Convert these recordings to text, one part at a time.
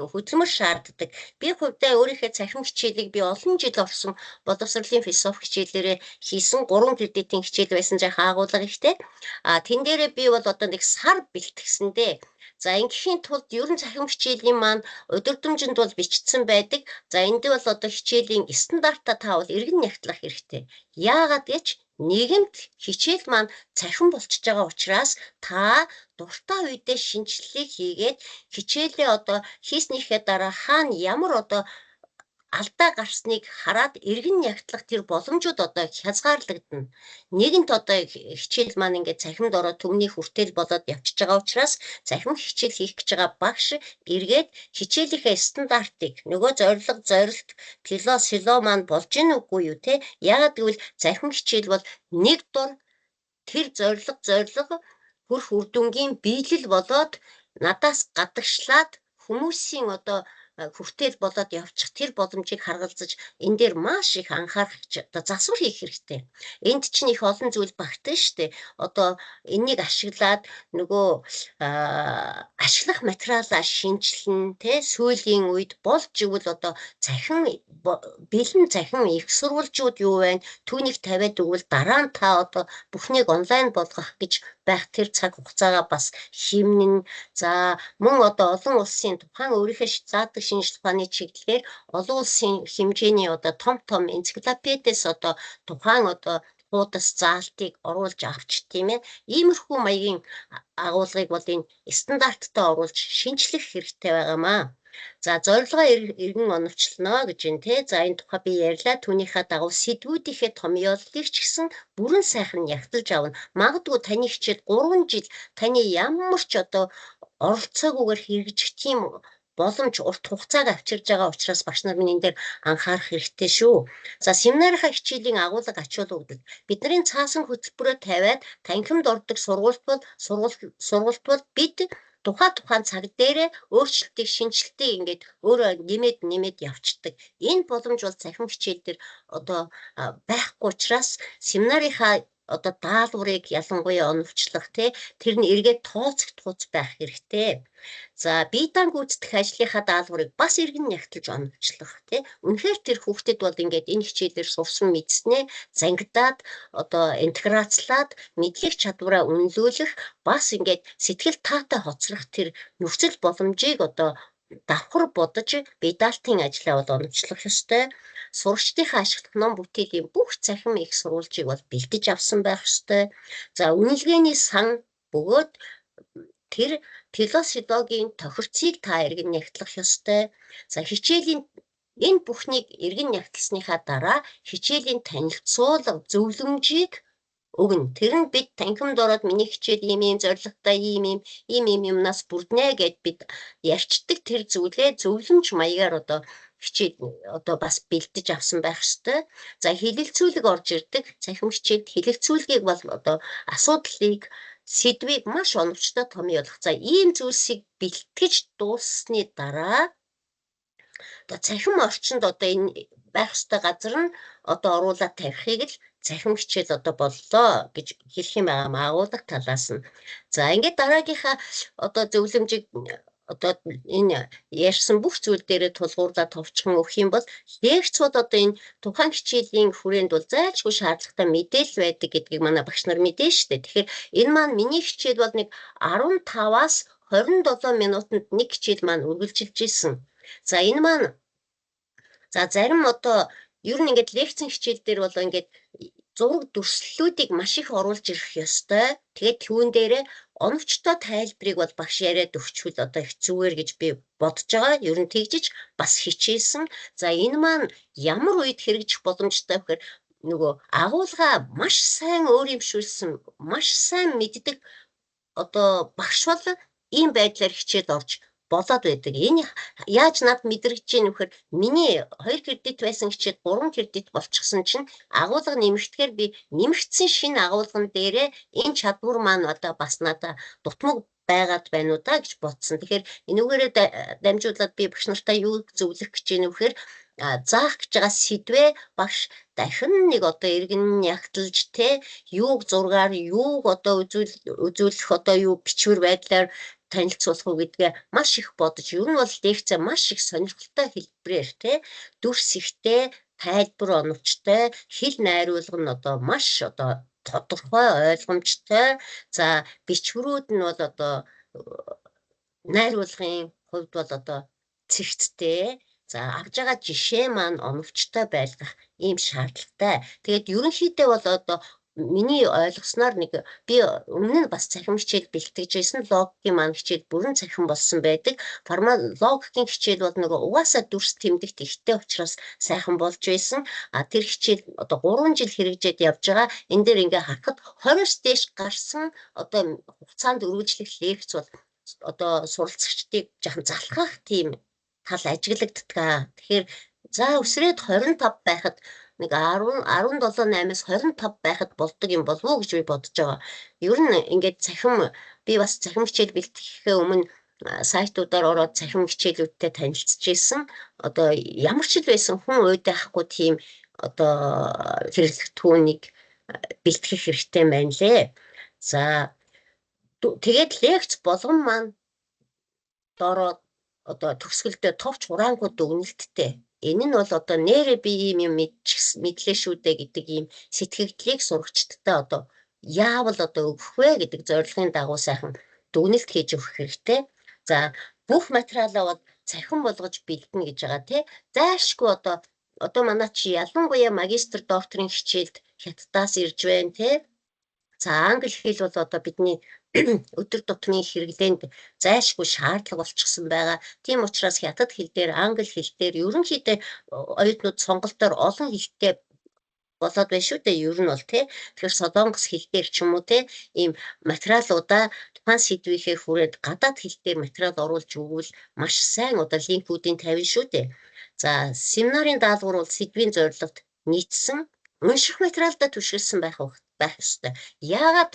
хөдөлмөр шаарддаг. Би хувьдаа өөрийнхөө цахим хичээлийг би олон жил орсон боловсролын философи хичээлээрээ хийсэн, 3 кредитийн хичээл байсан, жаахан агуулга ихтэй. Тэн дээрээ би бол одоо нэг сар бэлтгэсэндээ. За, ингээхийн тулд ер нь цахим хичээлийн маань удирдамжинд бол бичсэн байдаг. За, энд бол одоо хичээлийн стандартаа та бол эргэн нягтлах хэрэгтэй. Яагаад гэж нийгэмд хичээл маань цахим болчихж байгаа учраас та дуртай үедээ шинэчлэлийг хийгээд хичээлээ одоо хийснийхээ дараа хаана ямар одоо алдаа гарсныг хараад эргэн нягтлах тэр боломжууд одоо хязгаарлагдана. Нэгэнт одоо хичээл маань ингээд цахимд ороод түмний хүртэл болоод явчихж байгаа учраас цахим хичээл хийх гэж байгаа багш эргээд хичээлийнхээ стандартыг, нөгөө зорилго, зорилт, тело, село маань болж гин үгүй юу те? Яагаад гэвэл цахим хичээл бол нэг дор тэр зорилго, зорилго хүрх үр дүнгийн биелэл болоод надаас гадагшлаад хүмүүсийн одоо хүртэл болоод явчих тэр боломжийг харгалзаж энэ дээр маш их анхаарах, одоо засвар хийх хэрэгтэй. Энд чинь их олон зүйл багтана шүү дээ. Одоо энийг ашиглаад нөгөө ашиглах материалаа шинэчлэн тэ, сүүлийн үед болж игэл одоо цахим бэлэн цахим их сурвалжууд юу байна, түүнийг тавиад өгвөл дараа нь та одоо бүхнийг онлайн болгох гэж байх тэр цаг хугацаагаа бас хэмнэн. За, мөн одоо олон улсын тухайн өөрийнхөө заадаг шинжлэх ухааны чиглэлээр олон улсын хэмжээний одоо том том энциклопедиэс одоо тухайн одоо хуудас заалтыг оруулж авч, тийм ээ, иймэрхүү маягийн агуулгыг бол энэ стандарттай оруулж шинэчлэх хэрэгтэй байгаамаа. За, зорилгоо эргэн оновчлоно гэж байна те. За, энэ тухай би ярьлаа. Түүнийхээ дагуу сэдвүүдийнхээ томьёоллыг ч гэсэн бүрэн сайхан нягтлаж авна. Магадгүй таны хичээл 3 жил таны ямар ч одоо оролцоогүйгээр хэрэгжих тийм боломж урт хугацааг авчирж байгаа учраас багш нар минь энэ дээр анхаарах хэрэгтэй шүү. За, семинарынхаа хичээлийн агуулга, ач холбогдол. Бидний цаасан хөтөлбөрөө тавиад танхимд ордог сургуульд бол сургуульд бол бид тухайн тухайн цаг дээрээ өөрчлөлтийг, шинэчлэлтийг ингээд өөрөө нэмээд нэмээд явцдаг. Энэ боломж бол цахим хичээл дээр одоо байхгүй учраас семинарынхаа одоо даалгаврыг ялангуяа оновчлох тий, тэр нь эргээд тооцогдохуйц байх хэрэгтэй. За, бие даан гүйцэтгэх ажлынхаа даалгаврыг бас эргэн нягтлаж оновчлох тий. Үнэхээр тэр хүүхдэд бол ингээд энэ хичээлээр сурсан мэдснээ зангидаад одоо интеграцлаад мэдлэг чадвараа үнэлүүлэх, бас ингээд сэтгэл таатай хоцрох тэр нөхцөл боломжийг одоо давхар бодож бие даалтын ажлаа бол оновчлох ёстой. Сурагчдынхаа ашиглах ном бүтээлийн бүх цахим их сурвалжийг бол бэлдэж авсан байх ёстой. За, үнэлгээний сан бөгөөд тэр философигийн тохирцыг та эргэн нягтлах ёстой. За, хичээлийн энэ бүхнийг эргэн нягтласныхаа дараа хичээлийн танилцуулга зөвлөмжийг өгнө. Тэр нь бид танхимд ороод миний хичээл ийм ийм зорилготой, ийм ийм ийм ийм юмнаас бүрднэ гэд бид ярьцдаг тэр зүйлээ зөвлөмж маягаар одоо хичээл одоо бас бэлдэж авсан байх ёстой. За, хэлэлцүүлэг орж ирдэг. Цахим хичээлд хэлэлцүүлгийг бол одоо асуудлыг, сэдвийг маш оновчтой томьёолох. За, ийм зүйлсийг бэлтгэж дууссаны дараа одоо цахим орчинд одоо энэ байх ёстой газар нь одоо оруулаад тавихыг л цахим хичээл одоо боллоо гэж хэлэх юм байгаа агуулга талаас нь. За, ингээд дараагийнхаа одоо зөвлөмжийг одоо энэ ярьсан бүх зүйл дээрээ тулгуурлаад товчхон өгөх юм бол лекцүүд одоо энэ тухайн хичээлийн хүрээнд бол зайлшгүй шаардлагатай мэдээлэл байдаг гэдгийг манай багш нар мэдэн шүү дээ. Тэгэхээр энэ маань миний хичээл бол нэг 15-аас 27 минутанд нэг хичээл маань үргэлжилж исэн. За, энэ маань за зарим одоо ер нь ингээд лекцийн хичээл дээр бол ингээд зураг дүрслэлүүдийг маш их оруулж ирэх ёстой. Тэгээд түүн дээрээ оновчтой тайлбарыг бол багш яриад өгчвөл одоо их зүгээр гэж би бодож байгаа. Ер нь тэгжиж бас хичээсэн. За, энэ маань ямар үед хэрэгжих боломжтой вэхээр нөгөө агуулга маш сайн өөрөмшүүлсэн, маш сайн мэддэг одоо багш бол ийм байдлаар хичээл орж болоод байдаг. Энэ яаж над мэдрэгдэж гин вэхээр миний 2 кредит байсан хичээл 3 кредит болчихсон чинь агуулга нэмэгдэхээр би нэмэгдсэн шинэ агуулган дээрээ энэ чадвар маань одоо бас надад дутмаг байгаад байна уу да гэж бодсон. Тэгэхээр энүүгээрээ дамжуулаад би багш нартаа юу зөвлөх гэж байна вэхээр заах гэж байгаа сэдвээ багш дахин нэг одоо эргэн нягтлж те, юуг зургаар, юуг одоо үзүүлэх, одоо юу бичвэр байдлаар танилцуулах уу гэдгээ маш их бодож, ер нь бол лекцээ маш их сонирхолтой хэлбэрээр те дүрс ихтэй, тайлбар оновчтой, хэл найруулга нь одоо маш одоо тодорхой, ойлгомжтой. За бичвэрүүд нь бол одоо найруулгын хувьд бол одоо цэгцтэй. За авж байгаа жишээ маань оновчтой байлгах ийм шаардлагатай. Тэгээд ерөнхийдөө бол одоо миний ойлгосноор нэг би өмнө нь бас цахим хичээл бэлтгэж байсан. Логикийн маань хичээл бүрэн цахим болсон байдаг. Логикийн хичээл бол нөгөө угаасаа дүрс тэмдэгт ихтэй учраас сайхан болж байсан. А тэр хичээл одоо 3 жил хэрэгжээд явж байгаа. Энэ дээр ингээ харахад 20-с дээш гарсан одоо хугацаанд үргэлжлэх лекц бол одоо суралцагчдыг жаахан залхах тийм тал ажиглагддаг. Тэгэхээр за өсрээд 25 байхад нэг 10 17 8-аас 25 байхад болдог юм болов уу гэж би бодож байгаа. Ер нь ингээд цахим би бас цахим хичээл бэлтгэхээ өмнө сайтуудаар ороод цахим хичээлүүдтэй танилцж ирсэн. Одоо ямар ч л байсан хүн уйдаахгүй тийм одоо хэрэглэгдэхүүнийг бэлтгэх хэрэгтэй байна лээ. За тэгээд лекц болгон маань доороо одоо төгсгөлдөө товч хураангуй дүгнэлттэй. Энэ нь бол одоо нэрээ би ийм юм мэдлээ шүү дээ гэдэг ийм сэтгэгдлийг сурагчдтай одоо яавал одоо өгөх вэ гэдэг зорилгын дагуу сайхан дүгнэлт хийж өгөх хэрэгтэй. За бүх материалаа бол цахим болгож бэлдэнэ гэж байгаа тий. Зайлшгүй одоо манай чи ялангуяа магистр докторийн хичээлд хятадаас ирж байна тий. За англи хэл бол одоо бидний өдөр тутмын хэрэглээнд зайлшгүй шаардлага болчихсон байгаа. Тийм учраас хятад хэл дээр, англи хэл дээр ерөнхийдөө оюутнууд сонголтоор олон хэлтэй болоод байна шүү дээ. Ер нь бол тий. Тэгэхээр солонгос хэл дээр ч юм уу тий ийм материалуудаа тухайн сэдвийнхээ хүрээнд гадаад хэл дээр материал оруулж өгвөл маш сайн одоо линкүүдийн тавина шүү дээ. За семинарын даалгавар бол сэдвийн зорилгод нийцсэн унших материалдаа түшгэлсэн байх ёстой. Яагаад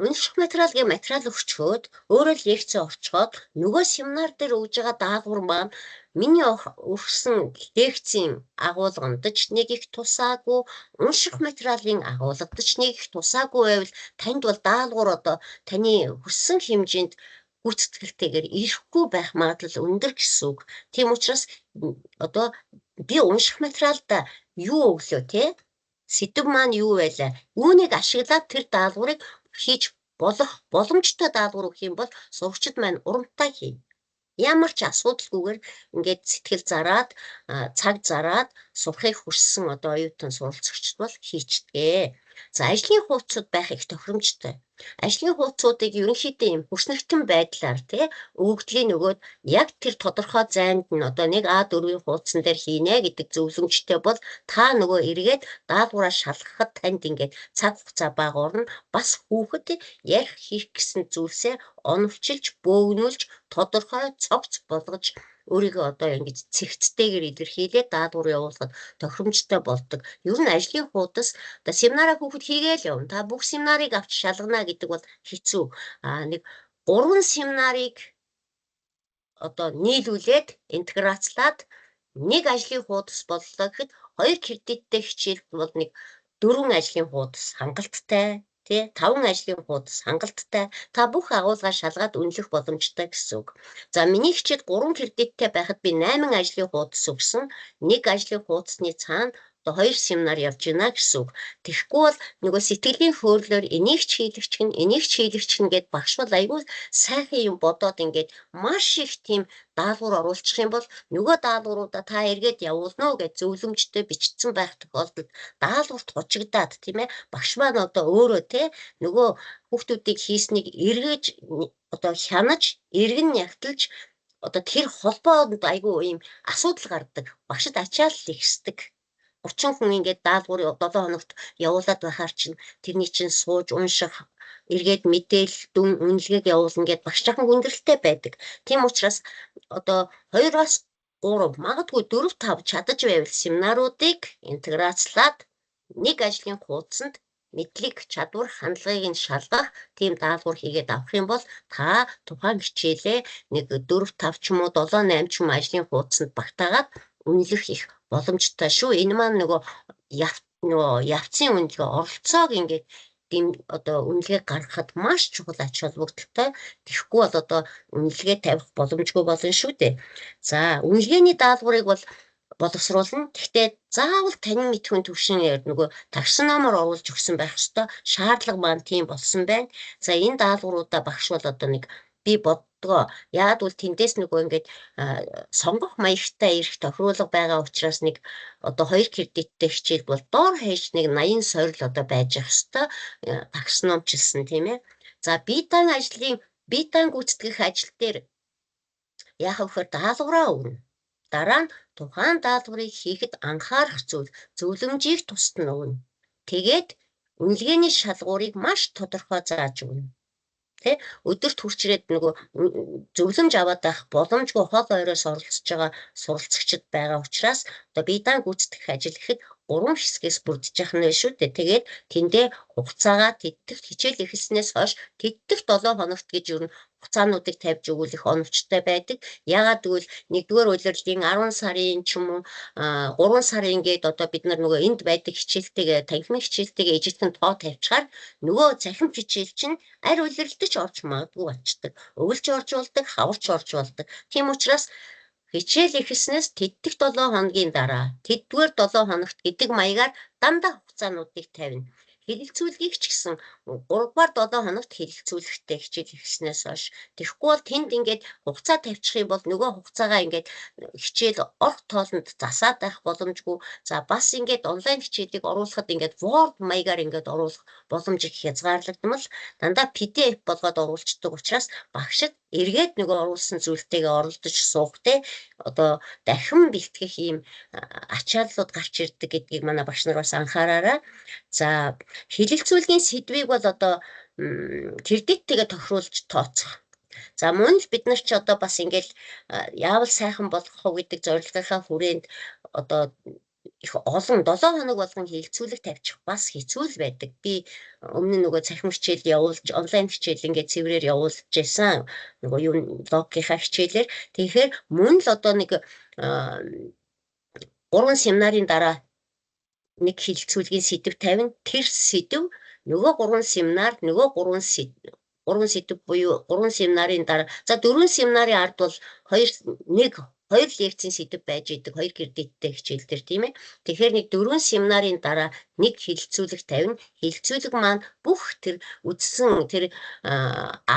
унших материал гэх материал өгчхөөд өөрөө лекцээ орчхоод нөгөө семинар дээр өгж байгаа даалгавар маань миний өгсөн лекцийн агуулганд ч нэг их тусаагүй, унших материалын агуулгад ч нэг их тусаагүй байвал танд бол даалгавар одоо таны хүссэн хэмжээнд гүйцэтгэлтэйгээр ирэхгүй байх магадлал өндөр гэсэн үг. Тийм учраас одоо би унших материалда юу өглөө те? Сэдэв маань юу байлаа? Үүнийг ашиглаад тэр даалгаврыг хийж болох боломжтой даалгавар өгөх юм бол сурагчид маань урамтай хийнэ. Ямар ч асуудалгүйгээр ингээд сэтгэл зараад, цаг зараад сурахыг хүссэн одоо оюутан суралцагчид бол хийчдэг. За ажлын хуудасууд байх их тохиромжтой. Ажлын хуудасуудыг ерөнхийдөө юм хүснэгтэн байдлаар тий өгөгдлийн нөгөөд яг тэр тодорхой зайд нь одоо нэг А4-ийн хуудсан дээр хийнэ гэдэг зөвлөмжтэй бол та нөгөө эргээд даалгавраа шалгахад танд ингээд цаг хугацаа бага орно. Бас хүүхэд ярих хийх гэсэн зүйлсээ оновчилж, бөөгнүүлж, тодорхой цогц болгож өөрийгөө одоо ингэж цэгцтэйгээр илэрхийлээд даалгавар явуулахад тохиромжтой болдог. Ер нь ажлын хуудас одоо семинараа хүүхэд хийгээл явна. Та бүх семинарыг авч шалгана гэдэг бол хэцүү. Аа нэг 3 семинарыг одоо нийлүүлээд интеграцлаад нэг ажлын хуудас боллоо гэхэд 2 кредиттэй хичээл бол нэг 4 ажлын хуудас хангалттай тий 5 ажлын хуудас хангалттай та бүх агуулгаа шалгаад үнэлэх боломжтой гэсэн үг. За миний хичээл 3 кредиттэй байхад би 8 ажлын хуудас өгсөн. Нэг ажлын хуудасны цаана одоо 2 семинар явж байна гэсэн үг. Тэгэхгүй бол нөгөө сэтгэлийн хөөрлөөр энийг ч хийлэгч гин, энийг ч хийлэгч гин гэд багш бол айгүй сайхан юм бодоод ингээд маш их тийм даалгавар оруулчих юм бол нөгөө даалгавруудаа та эргээд явуулна уу гэж зөвлөмжтэй бичсэн байх тохиолдолд даалгаварт хучигдаад тийм багш маань одоо өөрөө те нөгөө хүүхдүүдийг хийснийг эргэж одоо хянаж эргэн нягтлж одоо тэр холбоонд айгүй ийм асуудал гардаг. Багшд ачаал ихсдэг. 30 хүн ингээд даалгавар 7 хоногт явуулаад байхаар чинь тэрний чинь сууж унших, эргээд мэдээлэл дүн үнэлгээг явуулна гэд багш жаахан хүндрэлтэй байдаг. Тийм учраас одоо 2-оос 3 магадгүй 4 5 чадаж байвал семинаруудыг интеграцлаад нэг ажлын хуудсанд мэдлэг, чадвар, хандлагыг нь шалгах тийм даалгавар хийгээд авах юм бол та тухайн хичээлээ нэг 4 5 ч юм уу 7 8 ч юм ажлын хуудсанд багтаагаад үнэлэх их боломжтой шүү. Энэ маань нөгөө явцын үнэлгээ оролцоог ингээд одоо үнэлгээ гаргахад маш чухал ач холбогдолтой. Тэгэхгүй бол одоо үнэлгээ тавих боломжгүй болно шүү дээ. За, үнэлгээний даалгаврыг бол боловсруулна. Гэхдээ заавал танин мэдхүйн түвшин нөгөө таксономоор оруулж өгсөн байх ёстой. Шаардлага маань тийм болсон байна. За, энэ даалгавруудаа багш бол одоо нэг би боддгоо. Яагад бол тэндээс нөгөө ингээд сонгох маягтай ирэх тохируулга байгаа учраас нэг одоо 2 кредиттэй хичээл бол дор хаяж нэг 80 сорил одоо байж ах ёстой таксономчилсан, тийм ээ. За, бие даан ажлын бие даан гүйцэтгэх ажил дээр яах вэ гэхээр даалгавраа өгнө. Дараа нь тухайн даалгаврыг хийхэд анхаарах зүйл, зөвлөмжийг тусад нь өгнө. Тэгээд үнэлгээний шалгуурыг маш тодорхой зааж өгнө. Тэ, өдөрт хүрч ирээд нөгөө зөвлөмж аваад байх боломжгүй хол ойроос оролцож байгаа суралцагчид байгаа учраас одоо бие даан гүйцэтгэх ажил гэхэд гурван хэсгээс бүрдэж явах нь шүү дээ. Тэгээд тэндээ хугацаагаа тэтгэвт хичээл эхэлснээс хойш тэтгэвт 7 хоногт гэж ер нь хугацаануудыг тавьж өгвөл их оновчтой байдаг. Яагаад гэвэл 1-р улирлын 10 сарын ч юм уу 3 сарын гээд одоо бид нар нөгөө энд байдаг хичээлтэйгээ, танхимын хичээлтэйгээ ижилхэн тоо тавьчихаар нөгөө цахим хичээл чинь аль улиралд ч орж магадгүй болчдөг. Өвөлч орж болдог, хаварч орж болдог. Тийм учраас хичээл эхэлснээс тэтгэх 7 хоногийн дараа тэддүгээр 7 хоногт гэдэг маягаар дандаа хугацаануудыг тавина. Хэлэлцүүлгийг ч гэсэн 3 дугаар 7 хоногт хэлэлцүүлэхтэй хичээл эхэлснээс хойш. Тэгэхгүй бол тэнд ингээд хугацаа тавьчих юм бол нөгөө хугацаагаа ингээд хичээл орох тоолонд засаад байх боломжгүй. За, бас ингээд онлайн хичээлийг оруулахад ингээд Word маягаар ингээд оруулах боломж их хязгаарлагдмал, дандаа PDF болгоод оруулцдаг учраас багшид эргээд нөгөө оруулсан зүйлтэйгээ оролдож суух, те, одоо дахин бэлтгэх ийм ачааллууд гарч ирдэг гэдгийг манай багш нар бас анхаараарай. За, хэлэлцүүлгийн сэдвийг бол одоо кредиттэйгээ тохируулж тооцох. За, мөн л бид нар ч одоо бас ингээл яавал сайхан болгох уу гэдэг зорилгынхаа хүрээнд одоо их олон 7 хоног болгон хэлэлцүүлэг тавьчих бас хэцүү л байдаг. Би өмнө нөгөө цахим хичээл явуулж, онлайн хичээл ингээд цэврээр явуулж байсан. Нөгөө юу логикийнхаа хичээлээр. Тэгэхээр мөн л одоо нэг гурван семинарын дараа нэг хэлэлцүүлгийн сэдэв тавина. Тэр сэдэв нөгөө гурван семинар, нөгөө гурван сэдэв буюу гурван семинарын дараа, за, дөрвөн семинарын ард бол хоёр нэг хоёр лекцийн сэдэв байж идэг хоёр кредиттэй хичээл дээр, тийм ээ. Тэгэхээр нэг дөрвөн семинарын дараа нэг хэлэлцүүлэг тавина. Хэлэлцүүлэг маань бүх тэр үзсэн тэр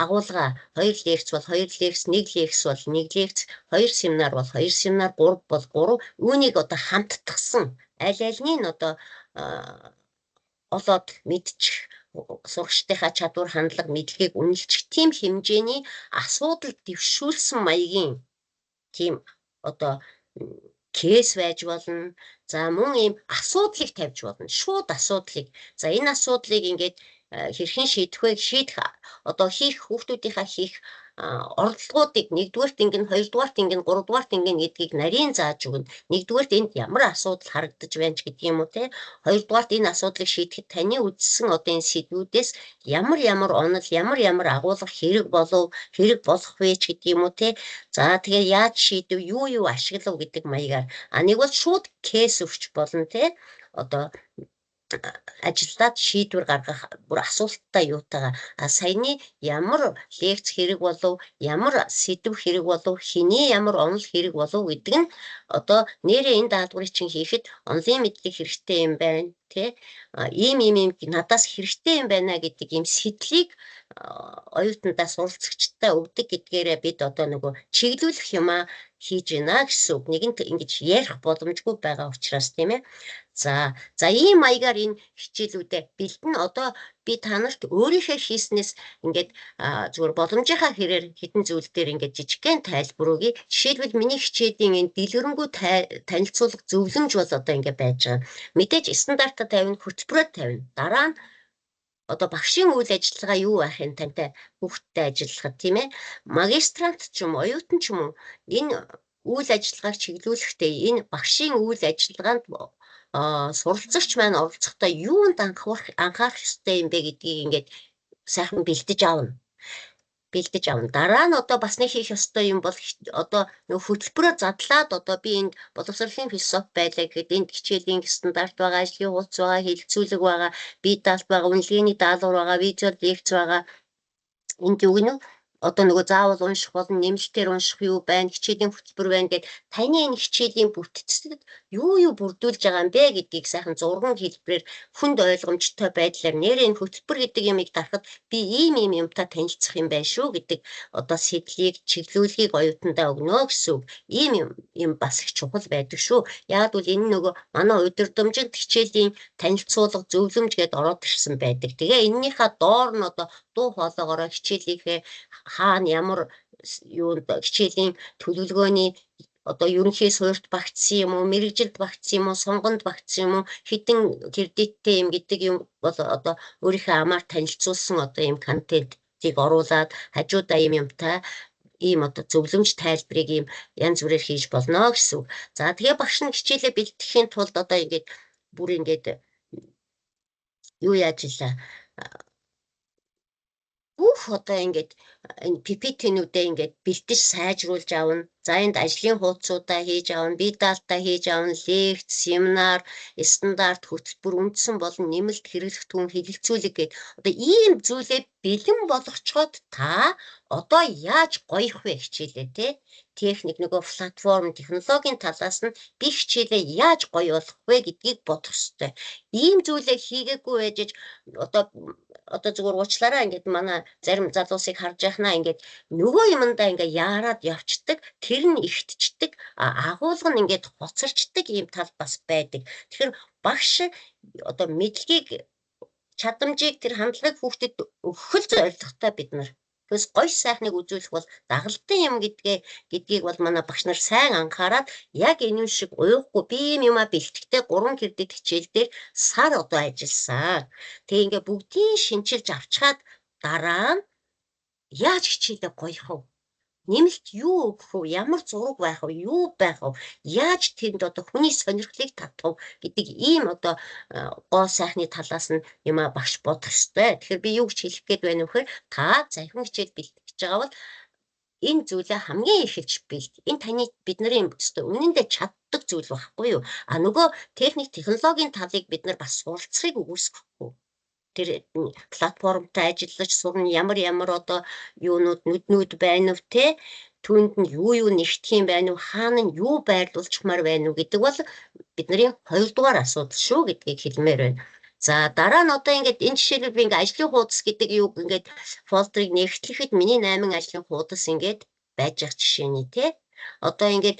агуулга, хоёр лекц бол хоёр лекц, нэг лекц бол нэг лекц, хоёр семинар бол хоёр семинар, гурав бол гурав. Үүнийг одоо хамттгсан аль альны нь одоо олоод мэдчих, сурагчдынхаа чадвар, хандлага, мэдлэгийг үнэлчих тийм хэмжээний асуудал дэвшүүлсэн маягийн тийм одоо case байж болно. За, мөн ийм асуудлыг тавьж болно. Шууд асуудлыг. За, энэ асуудлыг ингээд хэрхэн шийдэх вэ? Шийдэх одоо хийх хүүхдүүдийнхаа хийх оролдлогоодыг нэгдүгээрт ингэн, хоёрдугаарт ингэн, гуравдугаарт ингэн гэдгийг нарийн зааж өгнө. Нэгдүгээрт энд ямар асуудал харагдаж байна ч гэдэг юм уу, те. Хоёрдугаарт энэ асуудлыг шийдэхэд таны үзсэн одоо энэ сэдвүүдээс ямар ямар онол, ямар ямар агуулга хэрэг болов, хэрэг болох вэ ч гэдэг юм уу, те. За, тэгээ яаж шийдэв, юу юу ашиглав гэдэг маягаар. А нэг бол шууд case өгч болно, те. Одоо ажиллаад шийдвэр гаргах бүр асуулттай юутайгаа, а саяны ямар лекц хэрэг болов, ямар сэдэв хэрэг болов, хэний ямар онол хэрэг болов гэдэг нь одоо нэрээ энэ даалгаврыг чинь хийхэд онолын мэдлэг хэрэгтэй юм байна, тий, ийм ийм ийм надаас хэрэгтэй юм байна гэдэг ийм сэдлийг оюутандаа, суралцагчдаа өгдөг гэдгээрээ бид одоо нөгөө чиглүүлэх юмаа хийж байна гэсэн үг. Нэгэнт ингэж ярих боломжгүй байгаа учраас, тийм ээ. За за, ийм маягаар энэ хичээлүүдээ бэлдэн. Одоо би та нарт өөрийнхөө хийснээс ингээд зүгээр боломжийнхаа хэрээр хэдэн зүйл дээр ингээд жижигхэн тайлбар өгье. Жишээлбэл, миний хичээлийн энэ дэлгэрэнгүй танилцуулга зөвлөмж бол одоо ингээд байж байгаа. Мэдээж стандартаа тавина, хөтөлбөрөөр тавина. Дараа нь одоо багшийн үйл ажиллагаа юу байх юм, тантай хүүхэдтэй ажиллахад, тийм ээ. Магистрант ч юм уу, оюутан ч юм уу, энэ үйл ажиллагааг чиглүүлэхдээ энэ багшийн үйл ажиллагаанд суралцагч маань оролцохдоо юунд анхаарах ёстой юм бэ гэдгийг ингээд сайхан бэлдэж авна. Бэлдэж авна. Дараа нь одоо бас нэг хийх ёстой юм бол одоо нөгөө хөтөлбөрөөр задлаад, одоо би энд боловсролын философи байлаа гэхэд энд хичээлийн стандарт байгаа, ажлын хуудас байгаа, хэлэлцүүлэг байгаа, бие даалт байгаа, үнэлгээний даалгавар байгаа, видео лекц байгаа. Энд юу гэнэ, одоо нөгөө заавал унших болон нэмэлтээр унших юу байна, хичээлийн хөтөлбөр байна гээд таны энэ хичээлийн бүтцэд юу юу бүрдүүлж байгаа юм бэ гэдгийг сайхан зурган хэлбэрээр, хүнд ойлгомжтой байдлаар, нээрээ энэ хөтөлбөр гэдэг юмыг дарахад би ийм ийм юмтай танилцах юм байна шүү гэдэг одоо сэдлийг, чиглүүлгийг оюутандаа өгнө гэсэн үг. Ийм юм юм бас их чухал байдаг шүү. Яг бол энэ нөгөө манай удирдамжинд хичээлийн танилцуулга, зөвлөмж гээд ороод ирсэн байдаг. Тэгээ энэнийхээ доор нь одоо дуу хоолойгоороо хичээлийнхээ хаана ямар юунд, хичээлийн төлөвлөгөөний одоо ерөнхий суурьт багтсан юм уу, мэргэжилд багтсан юм уу, сонгонд багтсан юм уу, хэдэн кредиттэй юм гэдэг юм бол одоо өөрийнхөө амаар танилцуулсан одоо ийм контентыг оруулаад хажуудаа ийм юмтай ийм одоо зөвлөмж тайлбарыг ийм янз бүрээр хийж болно гэсэн үг. За, тэгээ багш нь хичээлээ бэлтгэхийн тулд одоо ингээд бүр ингээд юу яаж илаа, бүх одоо ингээд энэ PPT-нүүдээ ингээд бэлтэж сайжруулж авна. За, энд ажлын хуудасуудаа хийж авна, бие даалтаа хийж авна, лекц, семинар, стандарт, хөтөлбөр, үндсэн болон нэмэлт хэрэглэгдэхүүн, хэлэлцүүлэг гээд одоо ийм зүйлээ бэлэн болгочхоод та одоо яаж гоёх вэ хичээлээ, те, техник, нөгөө платформ, технологийн талаас нь би хичээлээ яаж гоё болгох вэ гэдгийг бодох ёстой. Ийм зүйлээ хийгээгүй байж одоо зүгээр уучлаарай, ингээд манай зарим залуусыг харж яхнаа, ингээд нөгөө юмдаа ингээд яарад явцдаг, тэр нь ихтчдэг, агуулга нь ингээд хоцорчдаг ийм тал бас байдаг. Тэгэхээр багш одоо мэдлэгийг, чадамжийг, тэр хандлагыг хүүхдэд өгөх л зорилготой бид нар. Тэгээс гоё сайхныг үзүүлэх бол дагалдан юм гэдгийг бол манай багш нар сайн анхаарад яг энэ шиг уйхгүй би юм юма бэлтгэхдээ 3 кредит хичээл дээр сар одоо ажилласан. Тэгээ ингээ бүгдийг шинчилж авчгаад дараа нь яаж хичээлээ гоёх вэ? Нэмэлт юу өгөх вэ? Ямар зураг байх вэ? Юу байх вэ? Яаж тэнд одоо хүний сонирхлыг татах вэ гэдэг ийм одоо гоо сайхны талаас нь юма багш бодох ёстой. Тэгэхээр би юу гэж хэлэх гээд байна вэ гэхээр та цахим хичээл бэлтгэж байгаа бол энэ зүйлээ хамгийн эхэлж бэлт. Энэ таны, бидний өстой үнэндээ чаддаг зүйл байхгүй юу? А нөгөө техник, технологийн талыг бид нар бас суралцахыг үгүйсгэхгүй, тэр платформтой ажиллаж сурна, ямар ямар одоо юунууд, нүднүүд байна вэ, те, түүнд нь юу юу нэгтгэх юм байна уу, хаана нь юу байрлуулчихмаар байна уу гэдэг бол бидний хоёрдугаар асуудал шүү гэдгийг хэлмээр байна. За, дараа нь одоо ингээд энэ жишээлбэл би ингээд ажлын хуудас гэдэг юуг ингээд folder ыг нэгтлэхэд миний 8 ажлын хуудас ингээд байж байгаа жишээний, те. Одоо ингээд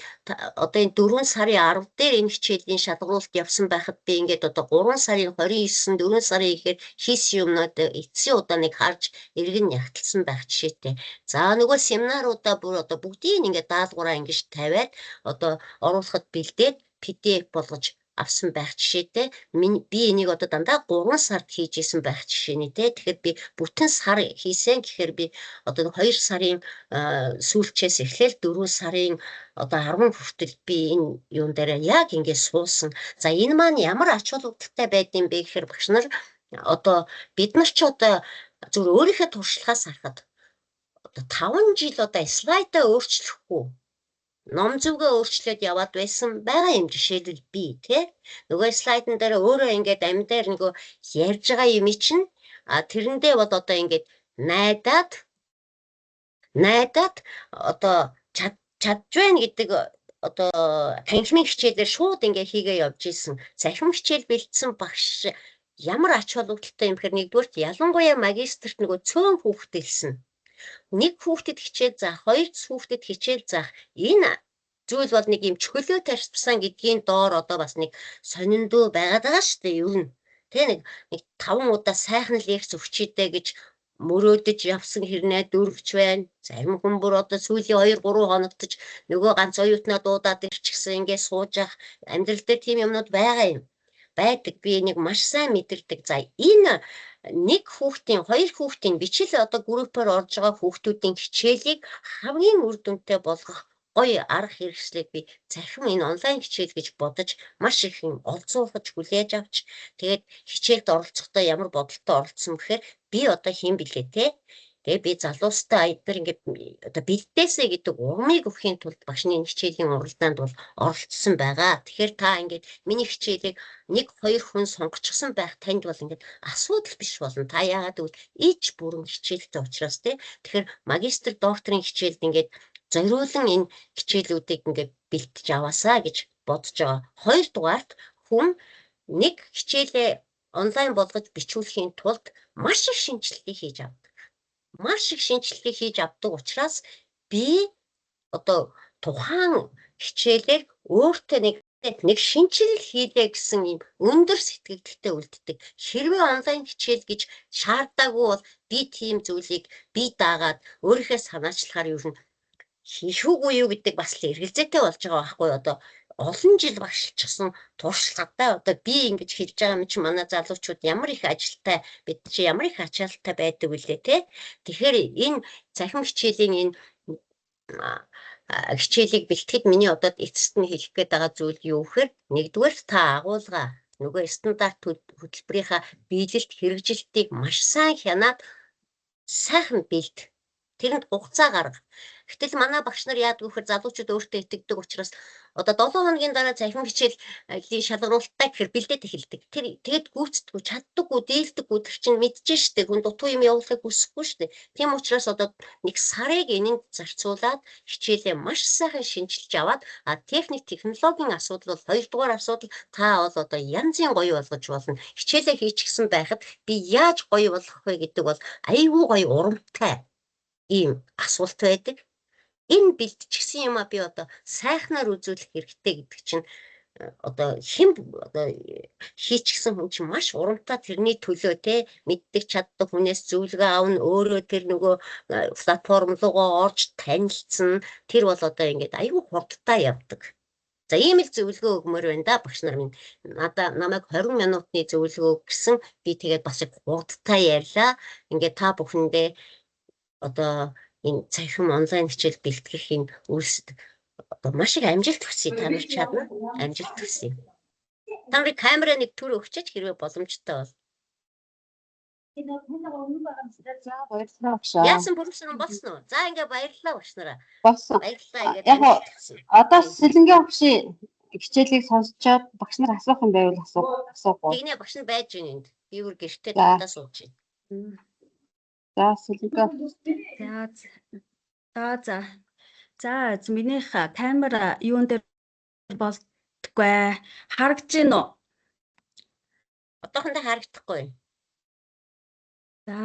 одоо энэ 4 сарын 10 дээр энэ хичээлийн шалгаруулалт явсан байхад би ингээд одоо 3 сарын 29, 4 сарын ихээр хийсэн юмнууд эцсийн удаа нэг харж эргэн нягтлсан байх жишээтэй. За, нөгөө семинаруудаа бүр одоо бүгдийг ингээд даалгавраа ингэж тавиад одоо оруулахад бэлдээд PDF болгож авсан байх жишээтэй. Би энийг одоо дандаа 3 сард хийж исэн байх жишээний, те. Тэгэхээр би бүтэн сар хийсэн гэхээр би одоо 2 сарын сүүлчээс эхлээл 4 сарын одоо 10 хүртэл би энэ юун дээр яг ингэ суусан. За, энэ маань ямар ач холбогдолтой байдсан бэ гэхээр багш нар, одоо бид нар ч одоо зүгээр өөрийнхөө туршлагаас харахад одоо 5 жил одоо слайдаа өөрчлөхгүй, ном зүгээ өөрчлөөд яваад байсан байгаа юм жишээлбэл би, тий, нөгөө слайдан дээр өөрөө ингээд амь дээр нөгөө ярьж байгаа юм чинь тэрэндээ бол одоо ингээд найдаад найдаад одоо чадж байна гэдэг одоо танхимын хичээлээр шууд ингээ хийгээ явж исэн. Цахим хичээл бэлдсэн багш ямар ач холбогдолтой юм гэхээр нэгдүгээрт ялангуяа магистрт нөгөө цөөн хүүхдэлсэн. Нэг хүүхдэд хичээл заах, хоёр хүүхдэд хичээл заах энэ зүйл бол нэг юм чөлөө тарьсан гэдгийн доор одоо бас нэг сониндөө байгаад байгаа шүү дээ ер нь. Тэ, нэг таван удаа сайхан лекц өгчийдэ гэж мөрөөдөж явсан хэрнээ дөрвч байна. Зарим хүн бүр одоо сүүлийн 2 3 хоногт ч нөгөө ганц оюутнаа дуудаад ирчихсэн, ингээд сууж ах амьдрал дээр тийм юмнууд байгаа юм байдаг. Би энийг маш сайн мэдэрдэг. За, энэ нэг хүүхдийн, хоёр хүүхдийн бичил одоо группээр орж байгаа хүүхдүүдийн хичээлийг хамгийн үр дүнтэй болгох гоё арга хэрэгслийг би цахим энэ онлайн хичээл гэж бодож маш их юм олзуурхаж хүлээж авч, тэгээд хичээлд оролцохдоо ямар бодолтой оролцсон гэхээр би одоо хэн блэ, те. Тэгээ би залуустай эдгээр ингээд одоо бэлдээсэй гэдэг урмыг өгөхийн тулд багшны хичээлийн уралдаанд бол оролцсон байгаа. Тэгэхээр та ингээд миний хичээлийг 1 2 хүн сонгочихсон байх танд бол ингээд асуудал биш болно. Та яагаад гэвэл ич бүрэн хичээлтэй учраас тий. Тэгэхээр магистр докторийн хичээлд ингээд зориулан энэ хичээлүүдийг ингээд бэлтэж аваасаа гэж бодож байгаа. Хоёрдугаарт хүн нэг хичээлээ онлайн болгож бичүүлэхийн тулд маш их шинэчлэлтийг хийж авдаг. Маш их шинэчлэлтийг хийж авдаг учраас би одоо тухайн хичээлээр өөртөө нэг шинэчлэл хийлээ гэсэн юм өндөр сэтгэгдэлтэй үлддэг. Хэрвээ онлайн хичээл гэж шаардаагүй бол би тийм зүйлийг би дагаад өөрийнхөө санаачлахаар юу нь хийхүүгүй юу гэдэг бас л эргэлзээтэй болж байгаа байхгүй одоо олон жил багшилчихсан туршлагатай одоо би ингэж хэлж байгаа юм чи манай залуучууд ямар их ажилтай, бид чи ямар их ачаалттай байдаг вүлээ те. Тэгэхээр энэ цахим хичээлийн энэ хичээлийг бэлтгэхэд миний одоо эцэст нь хэлэх гээд байгаа зүйл юу гэхээр, нэгдүгээр та агуулга нөгөө стандарт хөтөлбөрийнхаа биелэлт хэрэгжилтийг маш сайн хянаад сайхан бэлт. Тэрэнд хугацаа гарга. Гэтэл манай багш нар яадаг вэ гэхээр залуучууд өөртөө итгэдэг учраас одоо 7 хоногийн дараа цахим хичээлийн шалгаруулалттай гэхээр бэлдээд эхэлдэг. Тэр тэгэд гүйцэдэггүй, чаддаггүй, дийлдэггүй, тэр чинь мэдэж штэ, хүн дутуу юм явуулахыг хүсэхгүй штэ. Тийм учраас одоо нэг сарыг энэнд зарцуулаад хичээлээ маш сайхан шинчилж аваад, а техник технологийн асуудал бол хоёрдугаар асуудал, та бол одоо янзын гоё болгож болно. Хичээлээ хийчихсэн байхад би яаж гоё болгох вэ гэдэг бол айгүй гоё урамтай ийм асуулт байдаг. Энэ бэлтчихсэн юм а би одоо сайхнаар үзүүлэх хэрэгтэй гэдэг чинь одоо хэн одоо хийчихсэн хүн чинь маш урамтай тэрний төлөө те мэддэг чаддаг хүнээс зөвлөгөө авна, өөрөө тэр нөгөө платформ руугаа орж танилцсан, тэр бол одоо ингээд аюу хурдтай явдаг. За, ийм л зөвлөгөө өгмөр байна да, багш нар минь. Надаа намайг 20 минутны зөвлөгөө гэсэн, би тэгээд бас их хурдтай ярьлаа. Ингээд та бүхэндээ одоо энэ цахим онлайн хичээл бэлтгэх энэ үйлсэд одоо маш их амжилт хүсье. Та нар чадна. Амжилт хүсье. Та нарын камера нэг төр өгчөөч, хэрвээ боломжтой бол. За, баярлалаа, багшаа. Яасан, бүрсэн болсон уу? За, ингээ баярлалаа, багш нараа. Болсон. Баярлалаа, ингээд Яг амжилт хүсье. Одоо Сэлэнгийн багшийн хичээлийг сонсчоод багш нар асуух юм байвал асуух уу? Тэгнэ, багш нар байж гин энд. Би бүр гэртээ тавтаа сууж байна. За, Сэлэнгээ. За. За, минийх камера юун дээр болдгоо. Харагдаж байна уу? Одоохондоо харагдахгүй. За.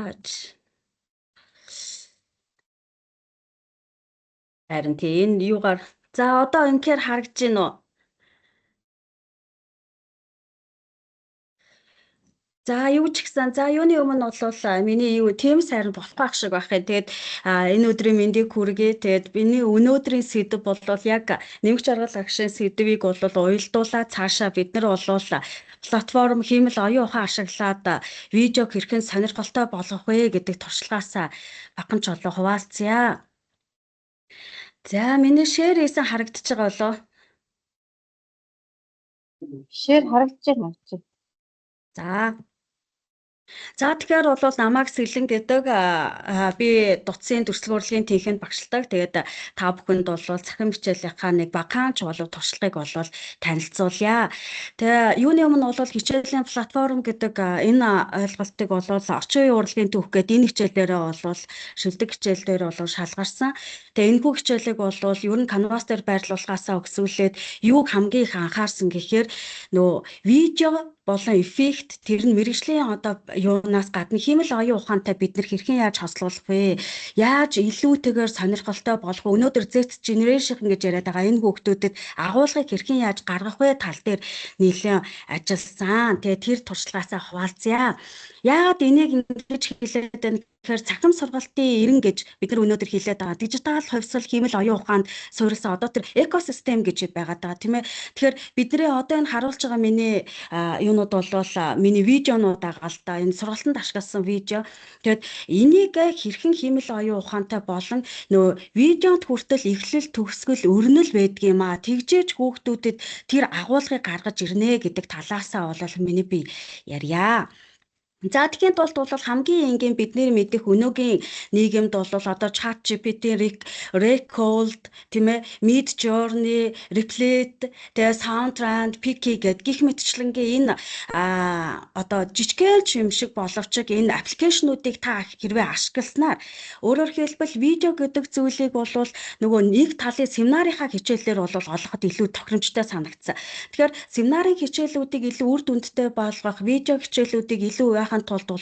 Харин тий энэ юугаар, за, одоо үнэхээр харагдаж байна уу? За, юу ч гэсэн, за, юуны өмнө бол миний юу Teams харин болохгүй ах шиг байх юм. Тэгээд энэ өдрийн мэндийг хүргэе. Тэгээд миний өнөөдрийн сэдэв бол яг нэмэгч аргал агшийн сэдвийг бол уялдуулаад цаашаа бид нар бол платформ хиймэл оюун ухаан ашиглаад видеог хэрхэн сонирхолтой болгох вэ гэдэг туршлагаасаа багахан чулуу хуваалцъя. За, миний share хийсэн харагдаж байгаа болоо? Share харагдаж байна, харагдаж байна. За. За, тэгэхээр бол намайг Сэлэн гэдэг, би ДУЦ-ын дүрслэх урлагийн тэнхимд багшилдаг. Тэгээд та бүхэнд бол цахим хичээлийнхаа нэг багахан чуулга туршлагыг бол танилцуулъя. Тэгээ юуны өмнө бол хичээлийн платформ гэдэг энэ ойлголтыг бол орчин үеийн урлагийн түүх гэдэг энэ хичээлдээрээ бол шилдэг хичээл дээр бол шалгарсан. Тэгээ энэхүү хичээлийг бол ер нь Canvas дээр байрлуулахаасаа өксүүлээд юуг хамгийн их анхаарсан гэхээр нөгөө видео болон эффект, тэр нь мэргэжлийн одоо юунаас гадна хиймэл оюун ухаантай бид нар хэрхэн яаж хослуулах вэ? Яаж илүүтэйгээр сонирхолтой болох вэ? Өнөөдөр Z generation гэж яриад байгаа энэ хүүхдүүдэд агуулгыг хэрхэн яаж гаргах вэ тал дээр нэлээд ажилласан. Тэгээ тэр туршлагаасаа хуваалцъя. Яагаад энийг ингэж хэлээд байна гэхээр цахим сургалтын эрен гэж бид нар өнөөдөр хэлээд байгаа. Дижитал хувьсгал, хиймэл оюун ухаанд суурилсан одоо тэр экосистем гэж байгаад байгаа, тийм ээ. Тэгэхээр бидний одоо энэ харуулж байгаа миний юунууд бол миний видеонууд байгаа л да. Энэ сургалтанд ашигласан видео. Тэгээд энийг хэрхэн хиймэл оюун ухаантай болон нөгөө видеонд хүртэл эхлэл, төгсгөл, өрнөл байдаг юм аа. Тэгжээж хүүхдүүдэд тэр агуулгыг гаргаж ирнэ гэдэг талаасаа бол миний би ярья. За, тэгэхийн тулд бол хамгийн энгийн бидний мэдэх өнөөгийн нийгэмд бол одоо ChatGPT, Recall, тийм ээ, Midjourney, Replit, тэгээ Soundtrend, Piki гэд гих мэтчлэнгийн энэ одоо жижигхэн юм шиг боловч энэ application уудыг та хэрвээ ашигласнаар, өөрөөр хэлбэл, видео гэдэг зүйлийг бол нөгөө нэг талын семинарынхаа хичээлээр бол олоход илүү тохиромжтой санагдсан. Тэгэхээр семинарын хичээлүүдийг илүү үр дүнтэй болгох, видео хичээлүүдийг илүү байхын тулд бол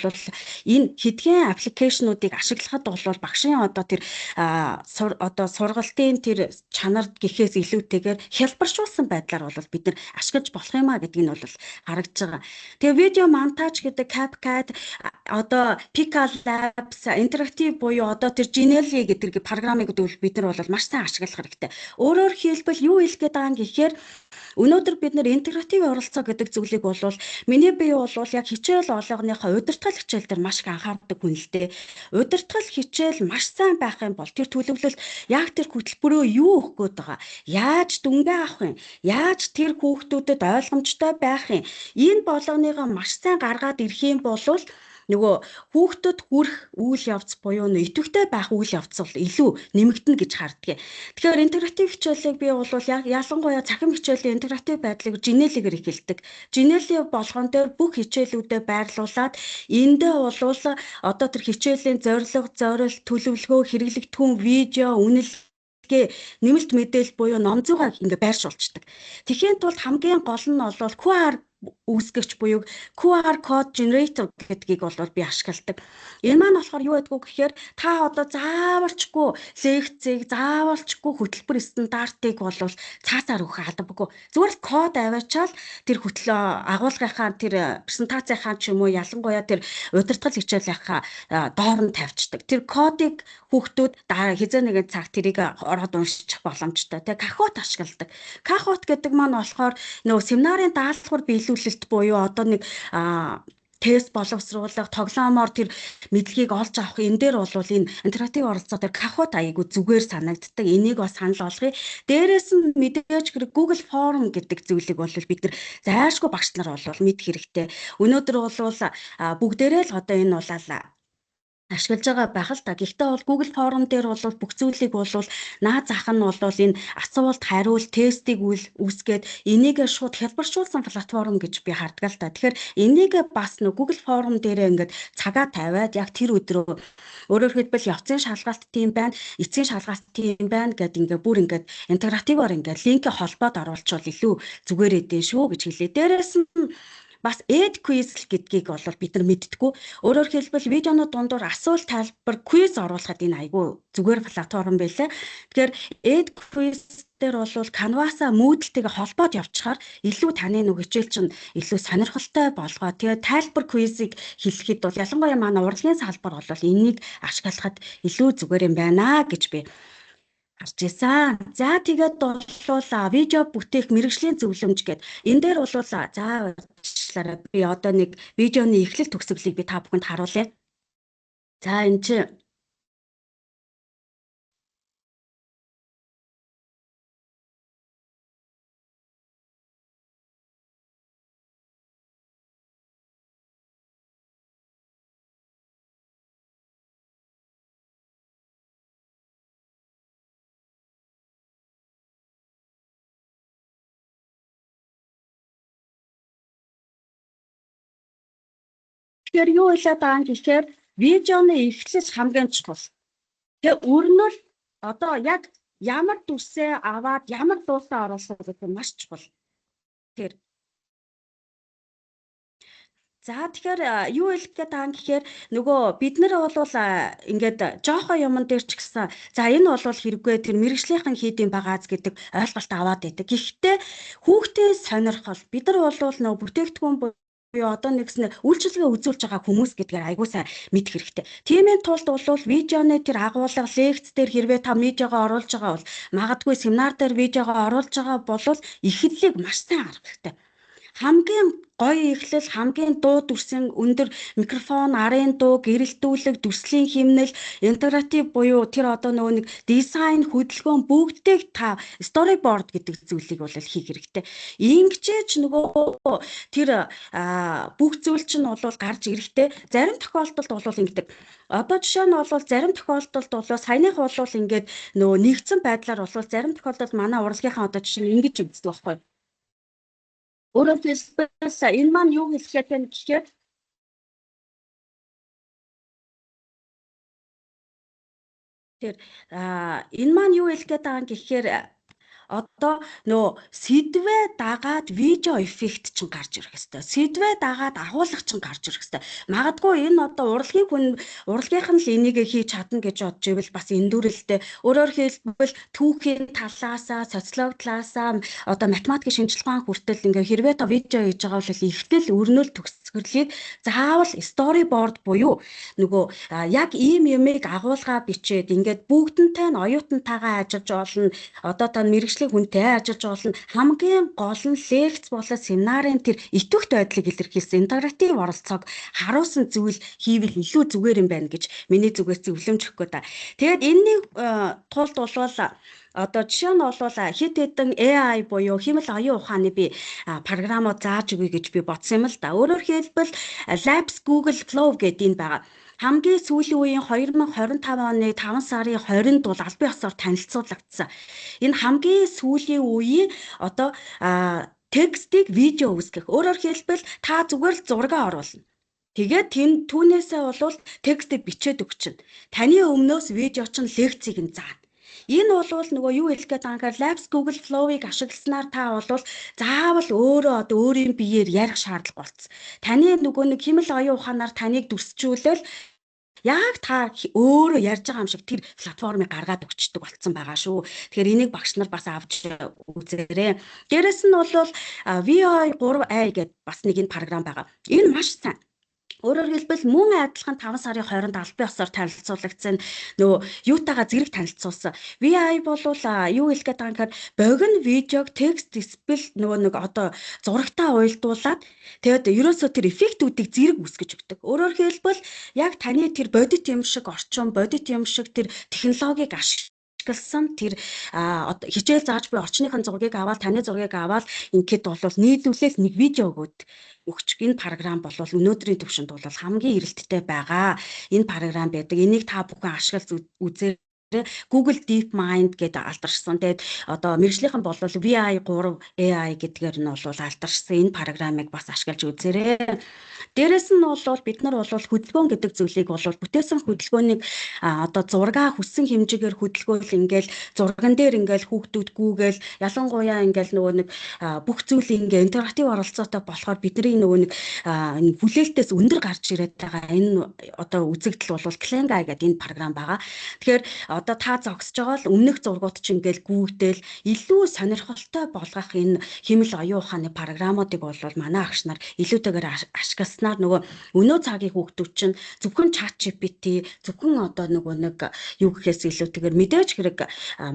энэ хэдхэн application уудыг ашиглахад бол багшийн одоо тэр одоо сургалтын тэр чанар гэхээс илүүтэйгээр хялбаршуулсан байдлаар бол бид нар ашиглаж болох юм а гэдгийг нь бол харагдаж байгаа. Тэгээ видео монтаж гэдэг CapCut, одоо Pika Labs, интерактив буюу одоо тэр Genially гэдэг програмыг бид нар бол маш сайн ашиглах хэрэгтэй. Өөрөөр хэлбэл, юу хэлэх гээд байгаа юм гэхээр өнөөдөр бид нар интерактив оролцоо гэдэг зүйлийг бол миний бие бол яг хичээл олгоныхоо удирдгал хичээл дээр маш их анхаардаг хүн л дээ. Удирдгал хичээл маш сайн байх юм бол тэр төлөвлөлт, яг тэр хөтөлбөрөө юу өгөх гээд байгаа, яаж дүнгээ авах юм, яаж тэр хүүхдүүдэд ойлгомжтой байх юм, энэ болгоныгоо маш сайн гаргаад ирэх юм бол нөгөө хүүхдэд хүрэх үйл явц буюу нөө идэвхтэй байх үйл явц бол илүү нэмэгдэнэ гэж харддаг. Тэгэхээр интерактив хичээлийг би бол яг ялангуяа цахим хичээлийн интерактив байдлыг Genially-гээр эхэлдэг. Genially болгон дээр бүх хичээлүүдэд байрлуулад эндээ бол одоо тэр хичээлийн зорилго, зорилт, төлөвлөгөө, хэрэглэгдэхүүн, видео, үнэлгээ, нэмэлт мэдээлэл буюу ном зүйгаа ингээ байршуулчихдаг. Тэгэхийн тулд хамгийн гол нь бол QR үүсгэгч буюу QR code generator гэдгийг бол би ашигладаг. Энэ маань болохоор юу гэдгүү гэхээр та одоо заавалчгүй лекцийг, заавалчгүй хөтөлбөр стандартыг бол цаасаар өгөх албагүй. Зүгээр л код аваачаал тэр хөтлөө агуулгынхаа, тэр презентацийнхаа ч юм уу, ялангуяа тэр удирдгал хичээлийнхаа доор нь тавьчихдаг. Тэр кодыг хүүхдүүд хэзээ нэгэн цаг тэрийг ороод уншчих боломжтой. Тэгээ Kahoot ашигладаг. Kahoot гэдэг маань болохоор нөгөө семинарын даалгавар биелүүлэлт буюу одоо нэг тест боловсруулах, тоглоомоор тэр мэдлэгийг олж авах, энэ дээр бол энэ интерактив оролцоо дээр Kahoot аягүй зүгээр санагддаг. Энийг бас санал болгоё. Дээрээс нь мэдээж хэрэг Google Form гэдэг зүйлийг бол бид нар зайлшгүй багш нар бол мэдэх хэрэгтэй. Өнөөдөр бол бүгдээрээ л одоо энэ улаал ашиглаж байгаа байх л та. Гэхдээ бол Google Form дээр бол бүх зүйлийг бол наад зах нь бол энэ асуулт, хариулт, тестийг үл үүсгээд энийг шууд хялбаршуулсан платформ гэж би харддаг л та. Тэгэхээр энийг бас нэг Google Form дээрээ ингээд цагаа тавиад яг тэр өдрөө, өөрөөр хэлбэл, явцын шалгалт тийм байна, эцсийн шалгалт тийм байна гэд ингээд бүр ингээд интерактиваар ингээд линкээ холбоод оруулчвал илүү зүгээр эдэн шүү гэж хэлээ. Дээрээс нь бас Edquizz гэдгийг бол бид нар мэддэггүй. Өөрөөр хэлбэл, видеоны дундуур асуулт, тайлбар, quiz оруулахад энэ айгүй зүгээр платформ байлаа. Тэгэхээр Edquizz дээр бол Canvas-а Moodle-тэйгээ холбоод явчихаар илүү таны нэг хичээл чинь илүү сонирхолтой болгоо. Тэгээд тайлбар, quiz-ийг хэлэхэд бол ялангуяа манай урлагийн салбар бол энийг ашиглахад илүү зүгээр юм байна гэж би харж байсан. За, тэгээд бол видео бүтээх мэргэжлийн зөвлөмж гээд энэ дээр бол за уучлаарай, би одоо нэг видеоны эхлэл төгсгөлийг би та бүхэнд харуулъя. За, энэ чинь Тэгэхээр юу хэлээд байгаа юм гэхээр видеоны эхлэл хамгийн чухал. Тэгээ өрнөл одоо яг ямар дүрсээ аваад ямар дуутай оруулах гэдэг нь маш чухал. Тэр За, тэгэхээр юу хэлэх гээд байгаа юм гэхээр нөгөө бид нар бол ингээд жоохон юмн дээр ч гэсэн за энэ бол хэрэггүй, тэр мэргэжлийнхэн хийдэм багаз гэдэг ойлголт аваад байдаг. Гэхдээ хүүхдийн сонирхол, бид нар бол нөгөө бүтээгдэхүүн буюу одоо нэгсэн үйлчилгээ үзүүлж байгаа хүмүүс гэдгээр айгуу сайн мэдэх хэрэгтэй. Тиймийн тулд бол видеоны тэр агуулга, лекц дээр хэрвээ та видеогоо оруулж байгаа бол, магадгүй семинар дээр видеогоо оруулж байгаа бол эхлэлийг маш сайн харах хэрэгтэй. Хамгийн гоё эхлэл, хамгийн дуу дүрсийн өндөр микрофон, арын дуу, гэрэлтүүлэг, дүрслийн химнэл, интерактив буюу тэр одоо нөгөө нэг дизайн, хөдөлгөөн бүгдийг та storyboard гэдэг зүйлийг бол хийх хэрэгтэй. Ингэжээж нөгөө тэр бүх зүйл чинь бол гарч ирэхтэй. Зарим тохиолдолд бол ингэдэг. Одоо жишээ нь бол зарим тохиолдолд бол саяных бол ингээд нөгөө нэгдсэн байдлаар бол зарим тохиолдолд манай урлагийнхаа одоо жишээ нь ингэж үздэг байхгүй юу? Өөрөөр хэлбэл, энэ маань юу хэлэх гээд байна гэхээр тэр энэ маань юу хэлэх гээд байгаа юм гэхээр одоо нөө сэдвээ дагаад видео эффект чинь гарч ирэх хэвээр. Сэдвээ дагаад агуулга чинь гарч ирэх хэвээр. Магадгүй энэ одоо урлагийн хүн, урлагийнх нь л энийг хийж чадна гэж бодож ивэл бас эндүрэлтэй. Өөрөөр хэлбэл, түүхийн талаасаа, социологи талаасаа, одоо математикийн шинжилгээ ухаан хүртэл ингээ хэрвээ та видео хийж байгаа бол эхлэл, өрнөл, төгсгөрлийг заавал storyboard буюу нөгөө яг ийм юмыг агуулгаа бичээд ингээд бүгдэнтэй нь оюутантайгаа ажиллаж болно. Одоо та мэргэжлийн хүнтэй ажиллаж болно. Хамгийн гол нь лекц болон семинарын тэр идэвхт байдлыг илэрхийлсэн интегратив оролцоог харуулсан зүйл хийвэл илүү зүгээр юм байна гэж миний зүгээс зөвлөмж өгөх гээд. Тэгээд энэний тулд болвол одоо жишээ нь бол хэд хэдэн AI буюу хиймэл оюун ухааны би програмууд зааж өгье гэж би бодсон юм л да. Өөрөөр хэлбэл, Labs Google Flow гэдэг энэ байгаа. Хамгийн сүүлийн үеийн 2025 оны 5 сарын 20-нд бол албан ёсоор танилцуулагдсан. Энэ хамгийн сүүлийн үеийн одоо текстийг видео үүсгэх. Өөрөөр хэлбэл, та зүгээр л зураг оруулна. Тэгээд тэн түүнээсээ бол текстийг бичээд өгчнө. Таны өмнөөс видео чинь лекцийг нь заана. Энэ бол нөгөө юу хэлэх гээд байгаа юм гэхээр Labs Google Flow-ыг ашигласнаар та бол заавал өөрөө одоо өөрийн биеэр ярих шаардлага болцсон. Таны нөгөө нэг хиймэл оюун ухаанаар таныг дүрсжүүлэл яг та өөрөө ярьж байгаа юм шиг тэр платформыг гаргаад өгчдөг болцсон байгаа шүү. Тэгэхээр энийг багш нар бас авч үзээрэй. Дээрэс нь бол Veo 3 AI гэдэг бас нэг энэ програм байгаа. Энэ маш сайн. Өөрөөр хэлбэл, мөн адилхан 5 сарын 20-нд албан ёсоор танилцуулагдсан, нөгөө юутайгаа зэрэг танилцуулсан. Veo бол юу хэлэх гээд байгаа юм гэхээр богино видеог текст дисплей нөгөө нэг одоо зурагтаа уялдуулаад, тэгээд ерөөсөө тэр эффектүүдийг зэрэг үүсгэж өгдөг. Өөрөөр хэлбэл, яг таны тэр бодит юм шиг орчин, бодит юм шиг тэр технологиг ашигласан тэр хичээл зааж буй орчныхын зургийг аваад, таны зургийг аваад ингээд бол нийлүүлээл нэг видео өгөөд өгч энэ програм бол өнөөдрийн төвшөнд бол хамгийн эрэлттэй байгаа. Энэ програм байдаг. Энийг та бүхэн ашиглаж үзээрэй. Google DeepMind гэдэг алдаршсан. Тэгээд одоо мэргэжлийнхэн бол Veo 3 AI гэдгээр нь бол алдаршсан энэ програмыг бас ашиглаж үзээрэй. Дээрэс нь бол бид нар бол хөдөлгөөн гэдэг зүйлийг бол бүтээсэн хөдөлгөөнийг одоо зургаа хүссэн хэмжээгээр хөдөлгөөл, ингээл зурган дээр ингээл хүүхдүүд гүүгээл, ялангуяа ингээл нөгөө нэг бүх зүйл ингээ интерактив оролцоотой болохоор бидний нөгөө нэг хүлээлтээс өндөр гарч ирээд байгаа энэ одоо үзэгдэл бол Kling AI гэдэг энэ програм байгаа. Тэгэхээр одоо та зогсож байгаа л өмнөх зургууд чинь ингээл гүйгтэл илүү сонирхолтой болгох энэ хиймэл оюун ухааны програмуудыг бол манай агш нар илүүтэйгээр ашигласнаар нөгөө өнөө цагийн хүүхдүүд чинь зөвхөн ChatGPT, зөвхөн одоо нөгөө нэг юу гэхээс илүүтэйгээр мэдээж хэрэг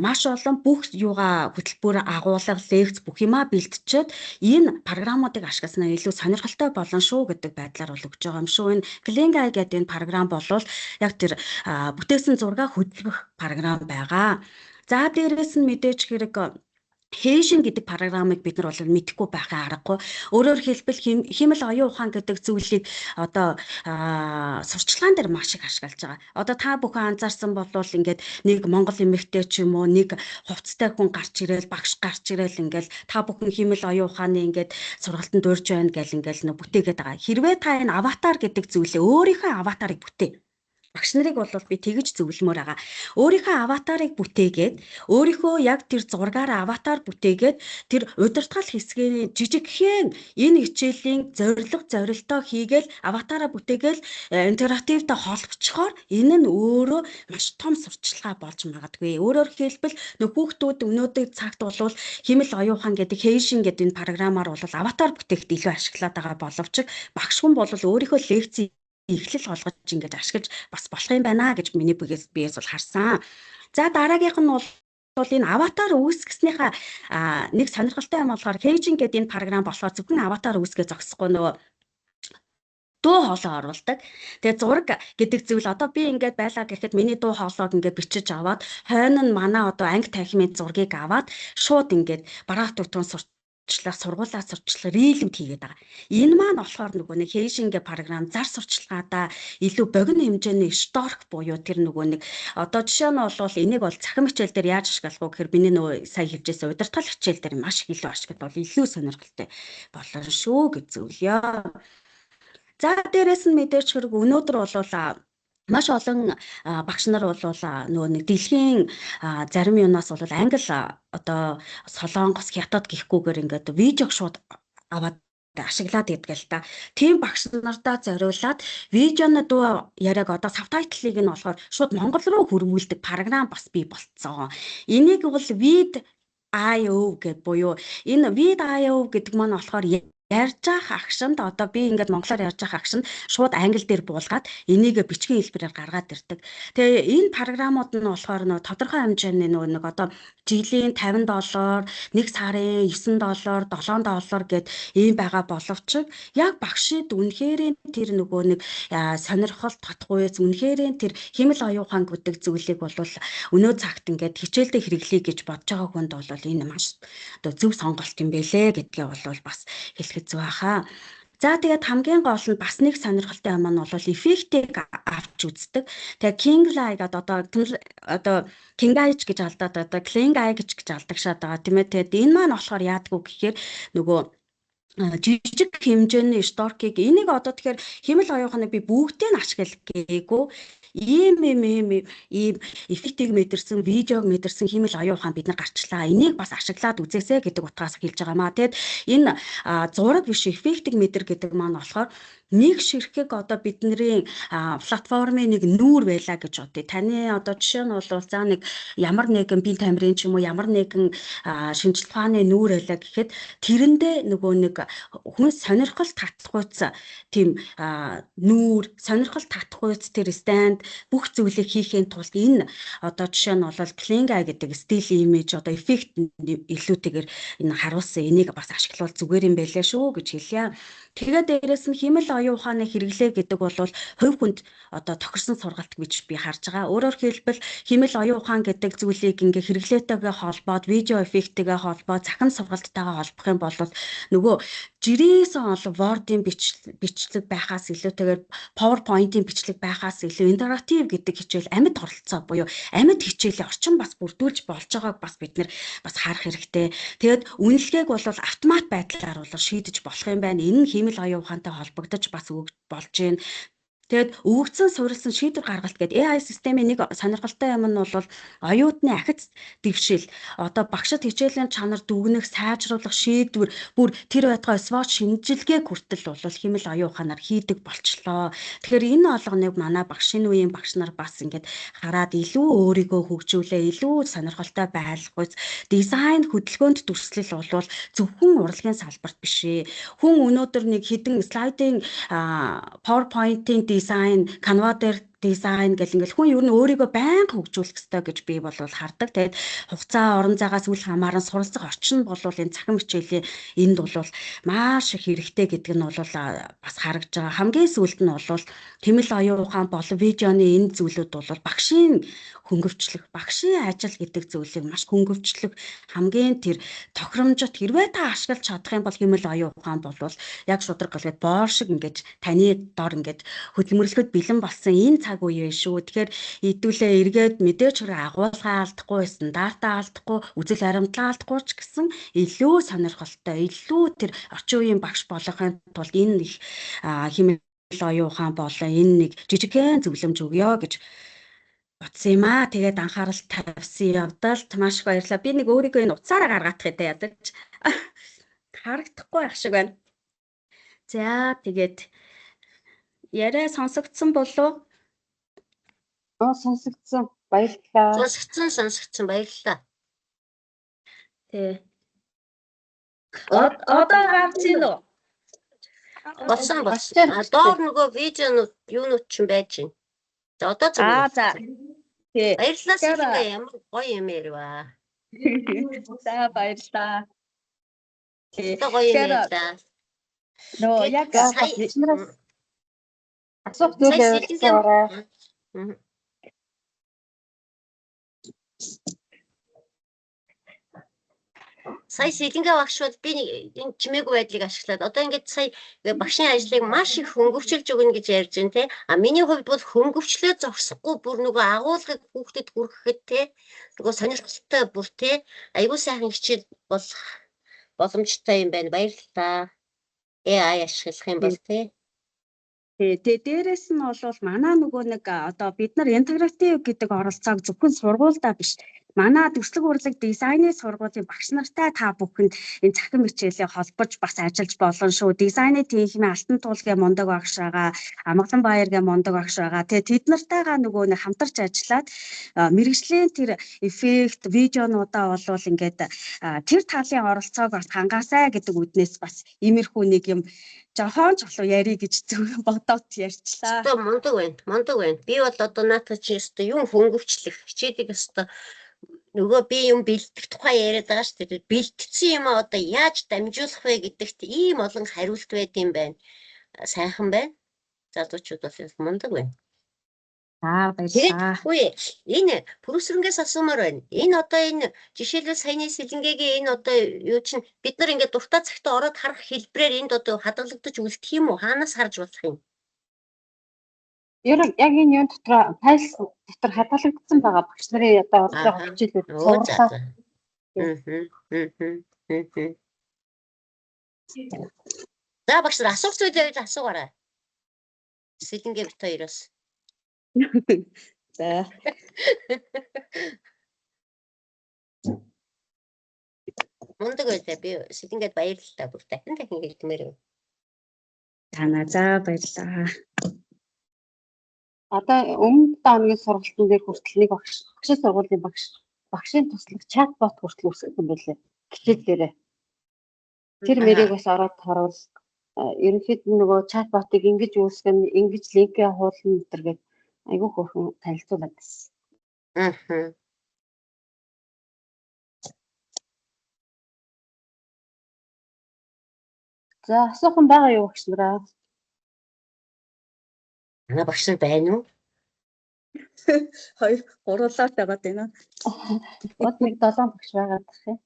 маш олон бүх юугаа хөтөлбөр, агуулга, лекц бүх юмаа бэлтчихэд энэ програмуудыг ашигласнаар илүү сонирхолтой болно шүү гэдэг байдлаар бол өгч байгаа юм шүү. Энэ Kling AI гэдэг энэ програм бол яг тэр бүтээсэн зураг хөдөлгөх програм байгаа. За, дээрэс нь мэдээж хэрэг Heyzine гэдэг програмыг бид нар бол мэдэхгүй байхын аргагүй. Өөрөөр хэлбэл, хиймэл оюун ухаан гэдэг зүйлийг одоо сурталчилгаан дээр маш их ашиглаж байгаа. Одоо та бүхэн анзаарсан бол ингээд нэг монгол эмэгтэй ч юм уу, нэг хувцастай хүн гарч ирээл, багш гарч ирээл, ингээл та бүхэн хиймэл оюун ухааны ингээд сургалтанд урьж байна гэл ингээл нөө бүтээгээд байгаа. Хэрвээ та энэ аватар гэдэг зүйлээ, өөрийнхөө аватарыг бүтээ. Багш нарыг бол би тэгж зөвлөмөр байгаа. Өөрийнхөө аватарыг бүтээгээд, өөрийнхөө яг тэр зургаараа аватар бүтээгээд, тэр удирдгал хэсгийн жижигхэн энэ хичээлийн зорилго зорилтоо хийгээл, аватараа бүтээгээл интерактивтай холбочхоор энэ нь өөрөө маш том сурталчилгаа болж магадгүй. Өөрөөр хэлбэл, нөх хүүхдүүд өнөөдөр цагт бол хиймэл оюун ухаан гэдэг Heyzine гэдэг энэ програмаар бол аватар бүтээхэд илүү ашиглаад байгаа боловч багш хүн бол өөрийнхөө лекцийг эхлэл болгож ингэж ашиглаж бас болох юм байна гэж миний биеэс бол харсан. За, дараагийнх нь бол Бол энэ аватар үүсгэснийхаа нэг сонирхолтой юм болохоор HeyGen гэдэг энэ програм болохоор зөвхөн аватар үүсгээ зогсохгүй, нөгөө дуу хоолой оруулдаг. Тэгээ зураг гэдэг зүйл одоо би ингээд байлаа гэхэд миний дуу хоолойг ингээд бичиж аваад, хойно нь манай одоо анги танхимын зургийг аваад, шууд ингээд бараах тутун сурталчлах, сургуулаа сурталчлах reel үүд хийгээд байгаа. Энэ маань болохоор нөгөө нэг HeyGen гээ програм зар сурталчилгаадаа илүү богино хэмжээний шторк буюу тэр нөгөө нэг одоо жишээ нь бол энийг бол цахим хичээл дээр яаж ашиглах вэ гэхээр миний нөгөө сая хэлжсэн удирдгал хичээл дээр маш их илүү ашиглах бол илүү сонирхолтой болно шүү гэж зөвлөё. За, дээрэс нь мэдээж хэрэг өнөөдөр бол маш олон багш нар бол нөгөө нэг дэлхийн зарим юунаас бол англи, одоо солонгос, хятад гэхгүйгээр ингээд видеог шууд аваад ашиглаад идэг л та. Тийм багш нартаа зориулаад видеоны дуу яриаг одоо subtitle ыг нь болохоор шууд монгол руу хөрвүүлдэг програм бас бий болцсон. Энийг бол Vid.io гэд буюу энэ Vid.io гэдэг маань болохоор ярьж байгаа агшинд, одоо би ингээд монголоор ярьж байгаа агшинд шууд англи дээр буулгаад энийг бичгийн хэлбэрээр гаргаад ирдэг. Тэгээ энэ програмууд нь болохоор нөө тодорхой хэмжээний нөгөө нэг одоо жилийн 50 доллар, нэг сарын 9 доллар, 7 доллар гэд ийм байгаа боловч яг багшид үнэхээр тэр нөгөө нэг сонирхол татгуйц, үнэхээр тэр хиймэл оюун ухаан гэдэг зүйлийг бол өнөө цагт ингээд хичээлдээ хэрэглэе гэж бодож байгаа хүнд бол энэ маш одоо зөв сонголт юм бэлээ гэдгээ бол бас хэлэхэд зөв хаа. За, тэгээд хамгийн гол нь бас нэг сонирхолтой юм нь бол эффектийг авч үздэг. Тэгээ King Lai гэдэг одоо King Age гэж алдаад, одоо Kling Eye гэж алдагшаад байгаа, тийм ээ. Тэгээд энэ маань болохоор яадгүй гэхээр нөгөө жижиг хэмжээний шторкийг энийг одоо тэгэхээр хиймэл оюун ухааныг би бүгдийг нь ашигла гээгүй, ийм ийм ийм ийм эффектийг мэдэрсэн, видеог мэдэрсэн хиймэл оюун ухаан бид нар гарчлаа. Энийг бас ашиглаад үзээсэй гэдэг утгаас хэлж байгаа маа. Тэгэд энэ зураг биш, эффектийг мэдэр гэдэг маань болохоор нэг ширхэг одоо бидний платформын нэг нүүр байлаа гэж бодъё. Таны одоо жишээ нь бол за нэг ямар нэгэн бие тамирын ч юм уу, ямар нэгэн шинжлэх ухааны нүүр байлаа гэхэд тэрэндээ нөгөө нэг хүн сонирхол татахгүйц тийм нүүр, сонирхол татахгүйц тэр stand бүх зүйлийг хийхийн тулд энэ одоо жишээ нь бол Kling AI гэдэг still image одоо эффект илүүтэйгээр энэ харуулсан энийг бас ашиглавал зүгээр юм байлаа шүү гэж хэлье. Тэгээд дээрэс нь хиймэл оюун ухааны хэрэглээ гэдэг бол хувь хүнд одоо тохирсон сургалт гэж би харж байгаа. Өөрөөр хэлбэл, хиймэл оюун ухаан гэдэг зүйлийг ингээ хэрэглээтэйгээ холбоод, видео эффекттэйгээ холбоод, цахим сургалттайгаа холбох юм бол нөгөө жирээсэн олон Word-ын бичлэг байхаас илүүтэйгээр, PowerPoint-ийн бичлэг байхаас илүү интерактив гэдэг хичээл, амьд оролцоо буюу амьд хичээлийн орчин бас бүрдүүлж болж байгааг бас бид нэр бас харах хэрэгтэй. Тэгээд үнэлгээг бол автомат байдлаар бол шийдэж болох юм байна. Энэ нь хиймэл оюун ухаантай холбогдож бас болж байна. Тэгээд өгөгдсөн суурилсан шийдвэр гаргалт гэдэг AI системийн нэг сонирхолтой юм нь бол оюутны ахиц дэвшил, одоо багшид хичээлийн чанар дүгнэх, сайжруулах шийдвэр, бүр тэр байтугай SWOT шинжилгээг хүртэл бол хиймэл оюун ухаанаар хийдэг болчлоо. Тэгэхээр энэ олгоныг манай багш, шинэ үеийн багш нар бас ингээд хараад илүү өөрийгөө хөгжүүлээ, илүү сонирхолтой байлгах. Дизайн хөдөлгөөнд дүрслэл бол зөвхөн урлагийн салбарт биш ээ. Хүн өнөөдөр нэг хэдэн слайдын, PowerPoint-ийн дизайн, Canva дээр дизайн гэл ингээл хүн ер нь өөрийгөө байнга хөгжүүлэх ёстой гэж би бол хардаг. Тэгээд хугацаа орон зайгаас үл хамааран суралцах орчин бол энэ цахим хичээлийн энд бол маш их хэрэгтэй гэдэг нь бол бас харагдж байгаа. Хамгийн сүүлд нь бол хиймэл оюун ухаан болон видеоны энэ зүйлүүд бол багшийн хөнгөвчлөх, багшийн ажил гэдэг зүйлийг маш хөнгөвчлөх хамгийн тэр тохиромжот хэрвээ та ашиглаж чадах юм бол хиймэл оюун ухаан бол яг шударга гэлгээд боор шиг ингээд таны дор ингээд хөдөлмөрлөхөд бэлэн болсон энэ цаг үе шүү. Тэгэхээр хэдүүлээ эргээд мэдээж хэрэг агуулгаа алдахгүй, стандартаа алдахгүй, үзэл баримтлаа алдахгүй ч гэсэн илүү сонирхолтой, илүү тэр орчин үеийн багш болохын тулд энэ их хиймэл оюун ухаан болон энэ нэг жижигхэн зөвлөмж өгье гэж бодсон юм аа. Тэгээд анхаарал тавьсан явдалд маш их баярлалаа. Би нэг өөрийгөө энэ утсаараа гаргаадах гэдэг ядаж харагдахгүй байх шиг байна. За, тэгээд яриа сонсогдсон болов? Аа, сонсогдсон. Баярлалаа. Сонсогдсон, сонсогдсон, баярлалаа. Тий. Одоо гарч ийн үү? Болсон, болсон. А доор нөгөө видеонууд юунууд ч байж байна. За, одоо зөв. Аа, за. Тий. Баярлалаа, Сэлгээ, ямар гоё юм ярива. За, баярлалаа. Тий. Одоо гоё юм Тэгэхээр ярьлаа. нөгөө Тэгээд яг За, сая багш нараас асуух зүйл сая байвал Сэлэнгээ асуугаарай. Сая Сэлэнгээ багш бол би нэг энэ чимээгүй байдлыг ашиглаад одоо ингээд сая багшийн ажлыг маш их хөнгөвчилж өгнө гэж ярьж байна те. А миний хувьд бол хөнгөвчлөө зогсохгүй, бүр нөгөө агуулгыг хүүхдэд хүргэхэд те, нөгөө сонирхолтой бүр те, айгуу сайхан хичээл болох боломжтой юм байна. Баярлалаа. AI ашиглах юм бол те. Тий, тэгээ дээрэс нь бол манай нөгөө нэг одоо бид нар integrative гэдэг оролцоог зөвхөн сургуульдаа биш, манай дүрслэг урлаг дизайны сургуулийн багш нартай та бүхэнд энэ цахим хичээлээ холбож бас ажиллаж болно шүү. Дизайны тэнхимийн Алтан туулгийн мундаг багш байгаа, Амгалан Баяргийн мундаг багш байгаа. Тэгээ тэд нартайгаа нөгөө нэг хамтарч ажиллаад мэргэжлийн тэр эффект видеонуудаа болвол ингээд тэр талын оролцоог бас хангаасай гэдэг үднээс бас иймэрхүү нэг юм жохон чулуу ярий гэж зөв бодоод ярьчлаа. Өстой мундаг байна. Мундаг байна. Би бол одоо наатаа чи өстой юм хөнгөвчлөх хичээлийг өстой нөгөө би юм бэлтгэх тухай яриад байгаа шүү дээ. Бэлтгэсэн юм а одоо яаж дамжуулах вэ гэдэгт ийм олон хариулт байд юм байна. Сайхан байна. Залуучууд бол мундаг байна. За, Тэгээд баярлалаа. үгүй, энэ профессорнгээс асуумаар байна. Энэ одоо энэ жишээлбэл саяны Сэлэнгээгийн энэ одоо юу чинь бид нар ингээд дуртай цагтаа ороод харах хэлбэрээр энд одоо хадгалагдаж үлдэх юм уу? Хаанаас харж болох юм? Ер нь яг энэ юун дотор, файл дотор хадгалагдсан байгаа, багш нарын одоо орж байгаа хичээлүүд Өө, за цувралаа. за. Мм. За, багш нар, асуух зүйл байвал асуугаарай. Сэлэнгээ бит хоёроос. За. Мундаг байлаа. Би Сэлэнгээд баярлалаа. Бүр дахин дахин хэлдмээр байна. Тана, за, баярлалаа. Одоо өмнө 7 хоногийн сургалтын дээр хүртэл нэг багш, багшийн сургуулийн багш багшийн туслах чатбот хүртэл үүсгэн байлээ. Хичээл дээрээ. Тэр мэрийг бас ороод харуул, ерөнхийд нь нөгөө чатботыг ингэж үүсгэн, ингэж линкээ хуулна энэ төр гээд айгүй хөөрхөн танилцуулаад байсан. За, асуух юм байгаа юу, багш нараа? Манай багш нар байна уу? Хоёр гурлаад байгаа даа. Бод нэг долоон багш байгаа дах юм.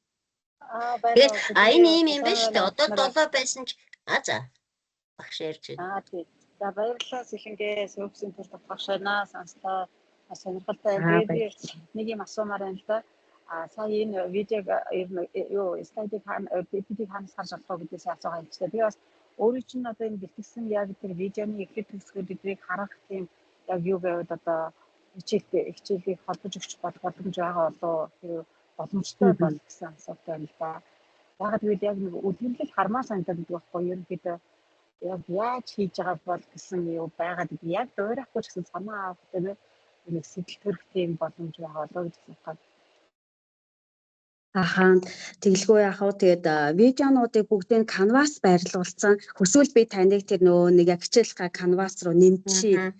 Аа, байна Тэгээд уу? а энэ ийм юм байна шүү дээ. Одоо Багш нараа. долоо байсан ч а за, багш ярьж байна. Аа, тий. За, баярлалаа, Сэлэнгээ, сүүпсийн төр багш байна. Сонслоо. Маш сонирхолтой. Аа, Тэгээд би нэг юм асуумаар байна л да. А сая энэ видеог ер нь юу слайдыг хаана, PPT-г хаанаас харж болох вэ гэдээс асуугаа хэлчихлээ. Тэгээ бас өөрийн чинь одоо энэ бэлтгэсэн яг тэр видеоны эхлэл төгсгөл эдрийг харах тийм яг юу гэвэл одоо хичээлийг холбож өгч болох боломж байгаа болов уу? Тэр боломжтой бол гэсэн асуулт байна л да. Яг тэгвэл яг нэг үлгэрлэл хармаа санагдаад байдаг байхгүй юу? Ерөнхийдөө яг яаж хийж байгаа бол гэсэн юу байгаад байдаг. Яг дуурайхгүй ч гэсэн санаа авах, тийм ээ, нэг сэтэл төрөх тийм боломж байгаа болоо гэж асуух. Ахаа, тэгэлгүй яах вэ? Тэгээд видеонуудыг бүгдийг canvas байрлуулсан. Хүсвэл би таныг тэр нөгөө нэг яг хичээлийнхаа canvas руу нэмчихье.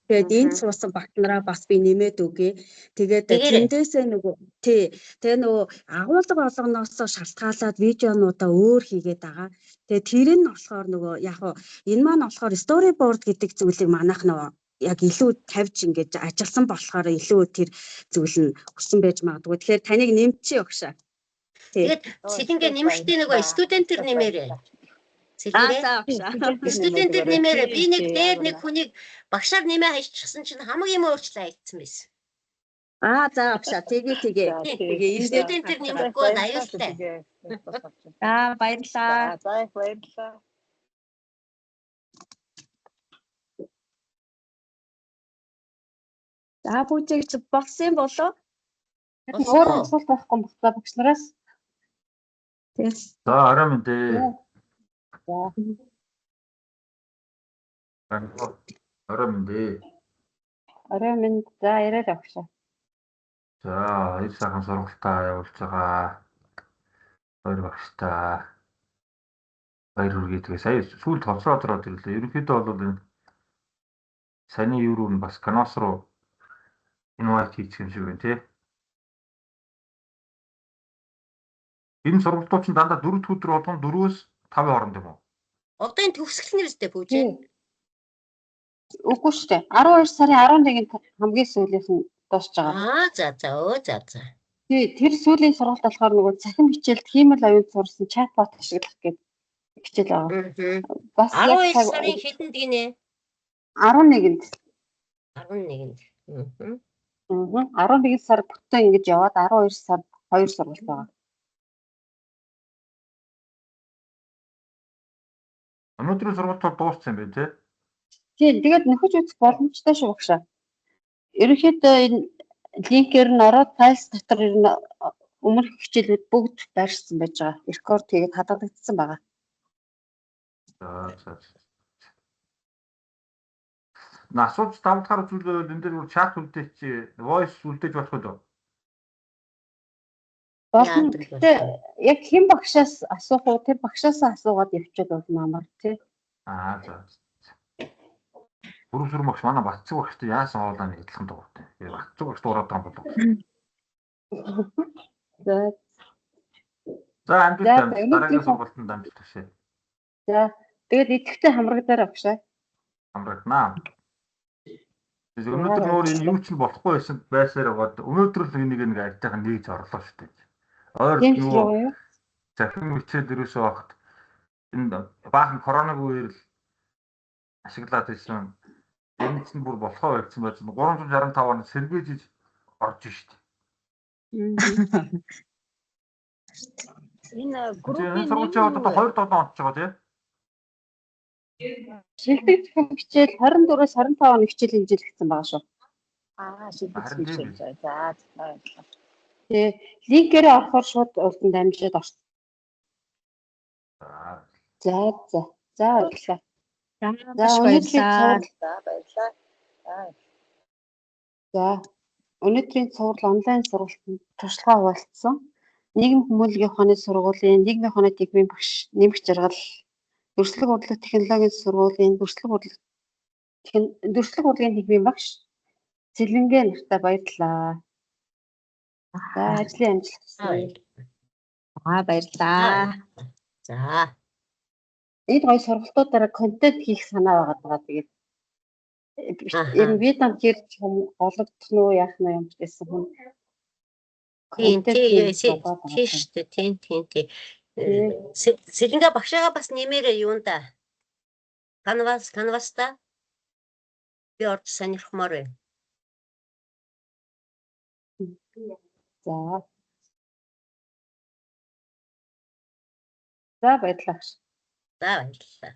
Тэгээд энд суусан багш нараа бас би нэмээд өгье. Тэгээд Тэгээрэй. тэндээсээ нөгөө тий, тэгээ нөгөө агуулга болгоноос шалтгаалаад видеонуудаа өөр хийгээд байгаа. Тэгээд тэр нь болохоор нөгөө яг уу энэ маань болохоор storyboard гэдэг зүйлийг манайх нөгөө яг илүү тавьж ингэж ажилласан болохоор илүү тэр зүйл нь өссөн байж магадгүй. Тэгэхээр таныг нэмчихье, өгшөө. Тий. Тэгээд Сэлэнгээ нэмэхдээ нөгөө студентэр нэмээрэй. Аа, Сэлэнгээ за, өгшөө. студентэр нэмээрэй. Би нэг дээр нэг хүнийг багшаар нэмээ хайчихсан чинь хамаг юм өөрчлөө хайцсан байсан. Аа, за, өгшөө. Тэгээ тэгээ. Тэгээ энэ дээр Студентэр нэмэхгүй бол аюултай. Аа, баярлалаа. За за, их баярлалаа. За, бүжигч болсон болоо. Өөр Болсон уу? асуулт байхгүй юм байна багш нараас. Тий. За, орой мэнд ээ. За. Орой мэнд ээ. Орой минь, за, яриад багшаа. За, баяр сайхан сургалтаа явуулж байгаа. Хоёр багштай баяр хүргэе. Тэгээ сая сүүлд хоцроод ороод ирлээ. Ерөнхийдөө бол энэ саяны юу руу нь бас Canvas руу invite хийчих юм шиг байна тий. Энэ сургалтууд чинь дандаа 4 дахь өдөр болгон 4-өөс 5-ын хооронд юм уу? Одоо энэ төгсгөл нь үстэй пүүжээ. Үгүй шүү дээ. 12 сарын 11-нд хамгийн сүүлийнх нь дуусч байгаа. Аа за за өө за за. Тий, тэр сүүлийн сургалт болохоор нөгөө цахим хичээлд хиймэл оюун сурсан чатбот ашиглах гэдэг хичээл байгаа. Бас яг 12 цаг сарын хэдэнд гинэ? 11-нд. 11-нд. Аа. 11 сар бүтэн ингэж яваад 12 сард 2 сургалт байгаа. Өнөөдрийн сургалт бол дууссан юм байна тий? Тийм, тэгээд нөхөж үзэх боломжтой шүү багшаа. Ерөнхийдөө энэ линкээр нь ороод файл дотор ер нь өмнөх хичээлүүд бүгд байршсан байж байгаа. Рекорд хийгээд хадгалагдсан байгаа. За за. Асууж давтахаар үзүүлвэл энэ дээр бүр чат үлдээч, voice үлдээж болох үү? Болно. Гэхдээ яг хэн багшаас асуух уу? Тэр багшаас асуугаад явчихвал болно амар тий. Аа за. Бүрэн сүрэн багш манай Батцэг багштай яасан хоолой нэг адилхан дууртай. Би Батцэг багш дуурайд байгаа болов. За. За амжилт дараагийн сургалтанд амжилт хүсье. За тэгээд идэвхтэй хамрагдаарай багшаа. Хамрагданаа. Өнөөдөр нөр энэ юу ч болохгүй байсан байсаар байгаад өнөөдөр л энийг нэг айтайхан нээж орлоо шүү дээ. Ойр юу захин хичээл ерөөсөө багт энэ баахан коронавиг үеэр л ашиглаад байсан. Энэ чинь бүр болохоо байсан байж 365 он сэргийж орж штт. Энэ группийн сургуулийн одоо 27 онцож байгаа тий. Шилдэг зохион хичээл 24-өөс 25 оны хичээл хэмжээлэгдсэн байгаа шүү. Аа, шилдэг хичээл. За за баярлалаа. Тий, линкээрээ орохоор шууд урдан дамжаад орсон. За за. За баярлалаа. За баярлалаа. За баярлалаа. За өнөөдрийн цуврал онлайн сургалтанд туршлагаа хуваалцсан. Нийгмийн хүмүүнлэгийн ухааны сургуулийн нийгмийн ухааны техникийн багш Нэмэх Жаргал, Дүрслэг урлаг технологийн сургуулийн дүрслэг урлаг дүрслэг урлагийн техникийн багш Сэлэнгэ нартай баярлалаа. За ажлын амжилт хүсье. За баярлалаа. За. Энэ гоё сургалтуудаараа контент хийх санаа байгаад байгаа. Тэгээд ер нь Вьетнамд хэр гологдох нь уу яах нь юм ч гэсэн хүн. Тийм тийм шүү дээ. Тийм тийм тийм. Сэлэнгэ багшаага бас нэмээрээ юунда. Canvas-та би орж сонирхмоор байна. За. За баярлалаа. За баярлалаа.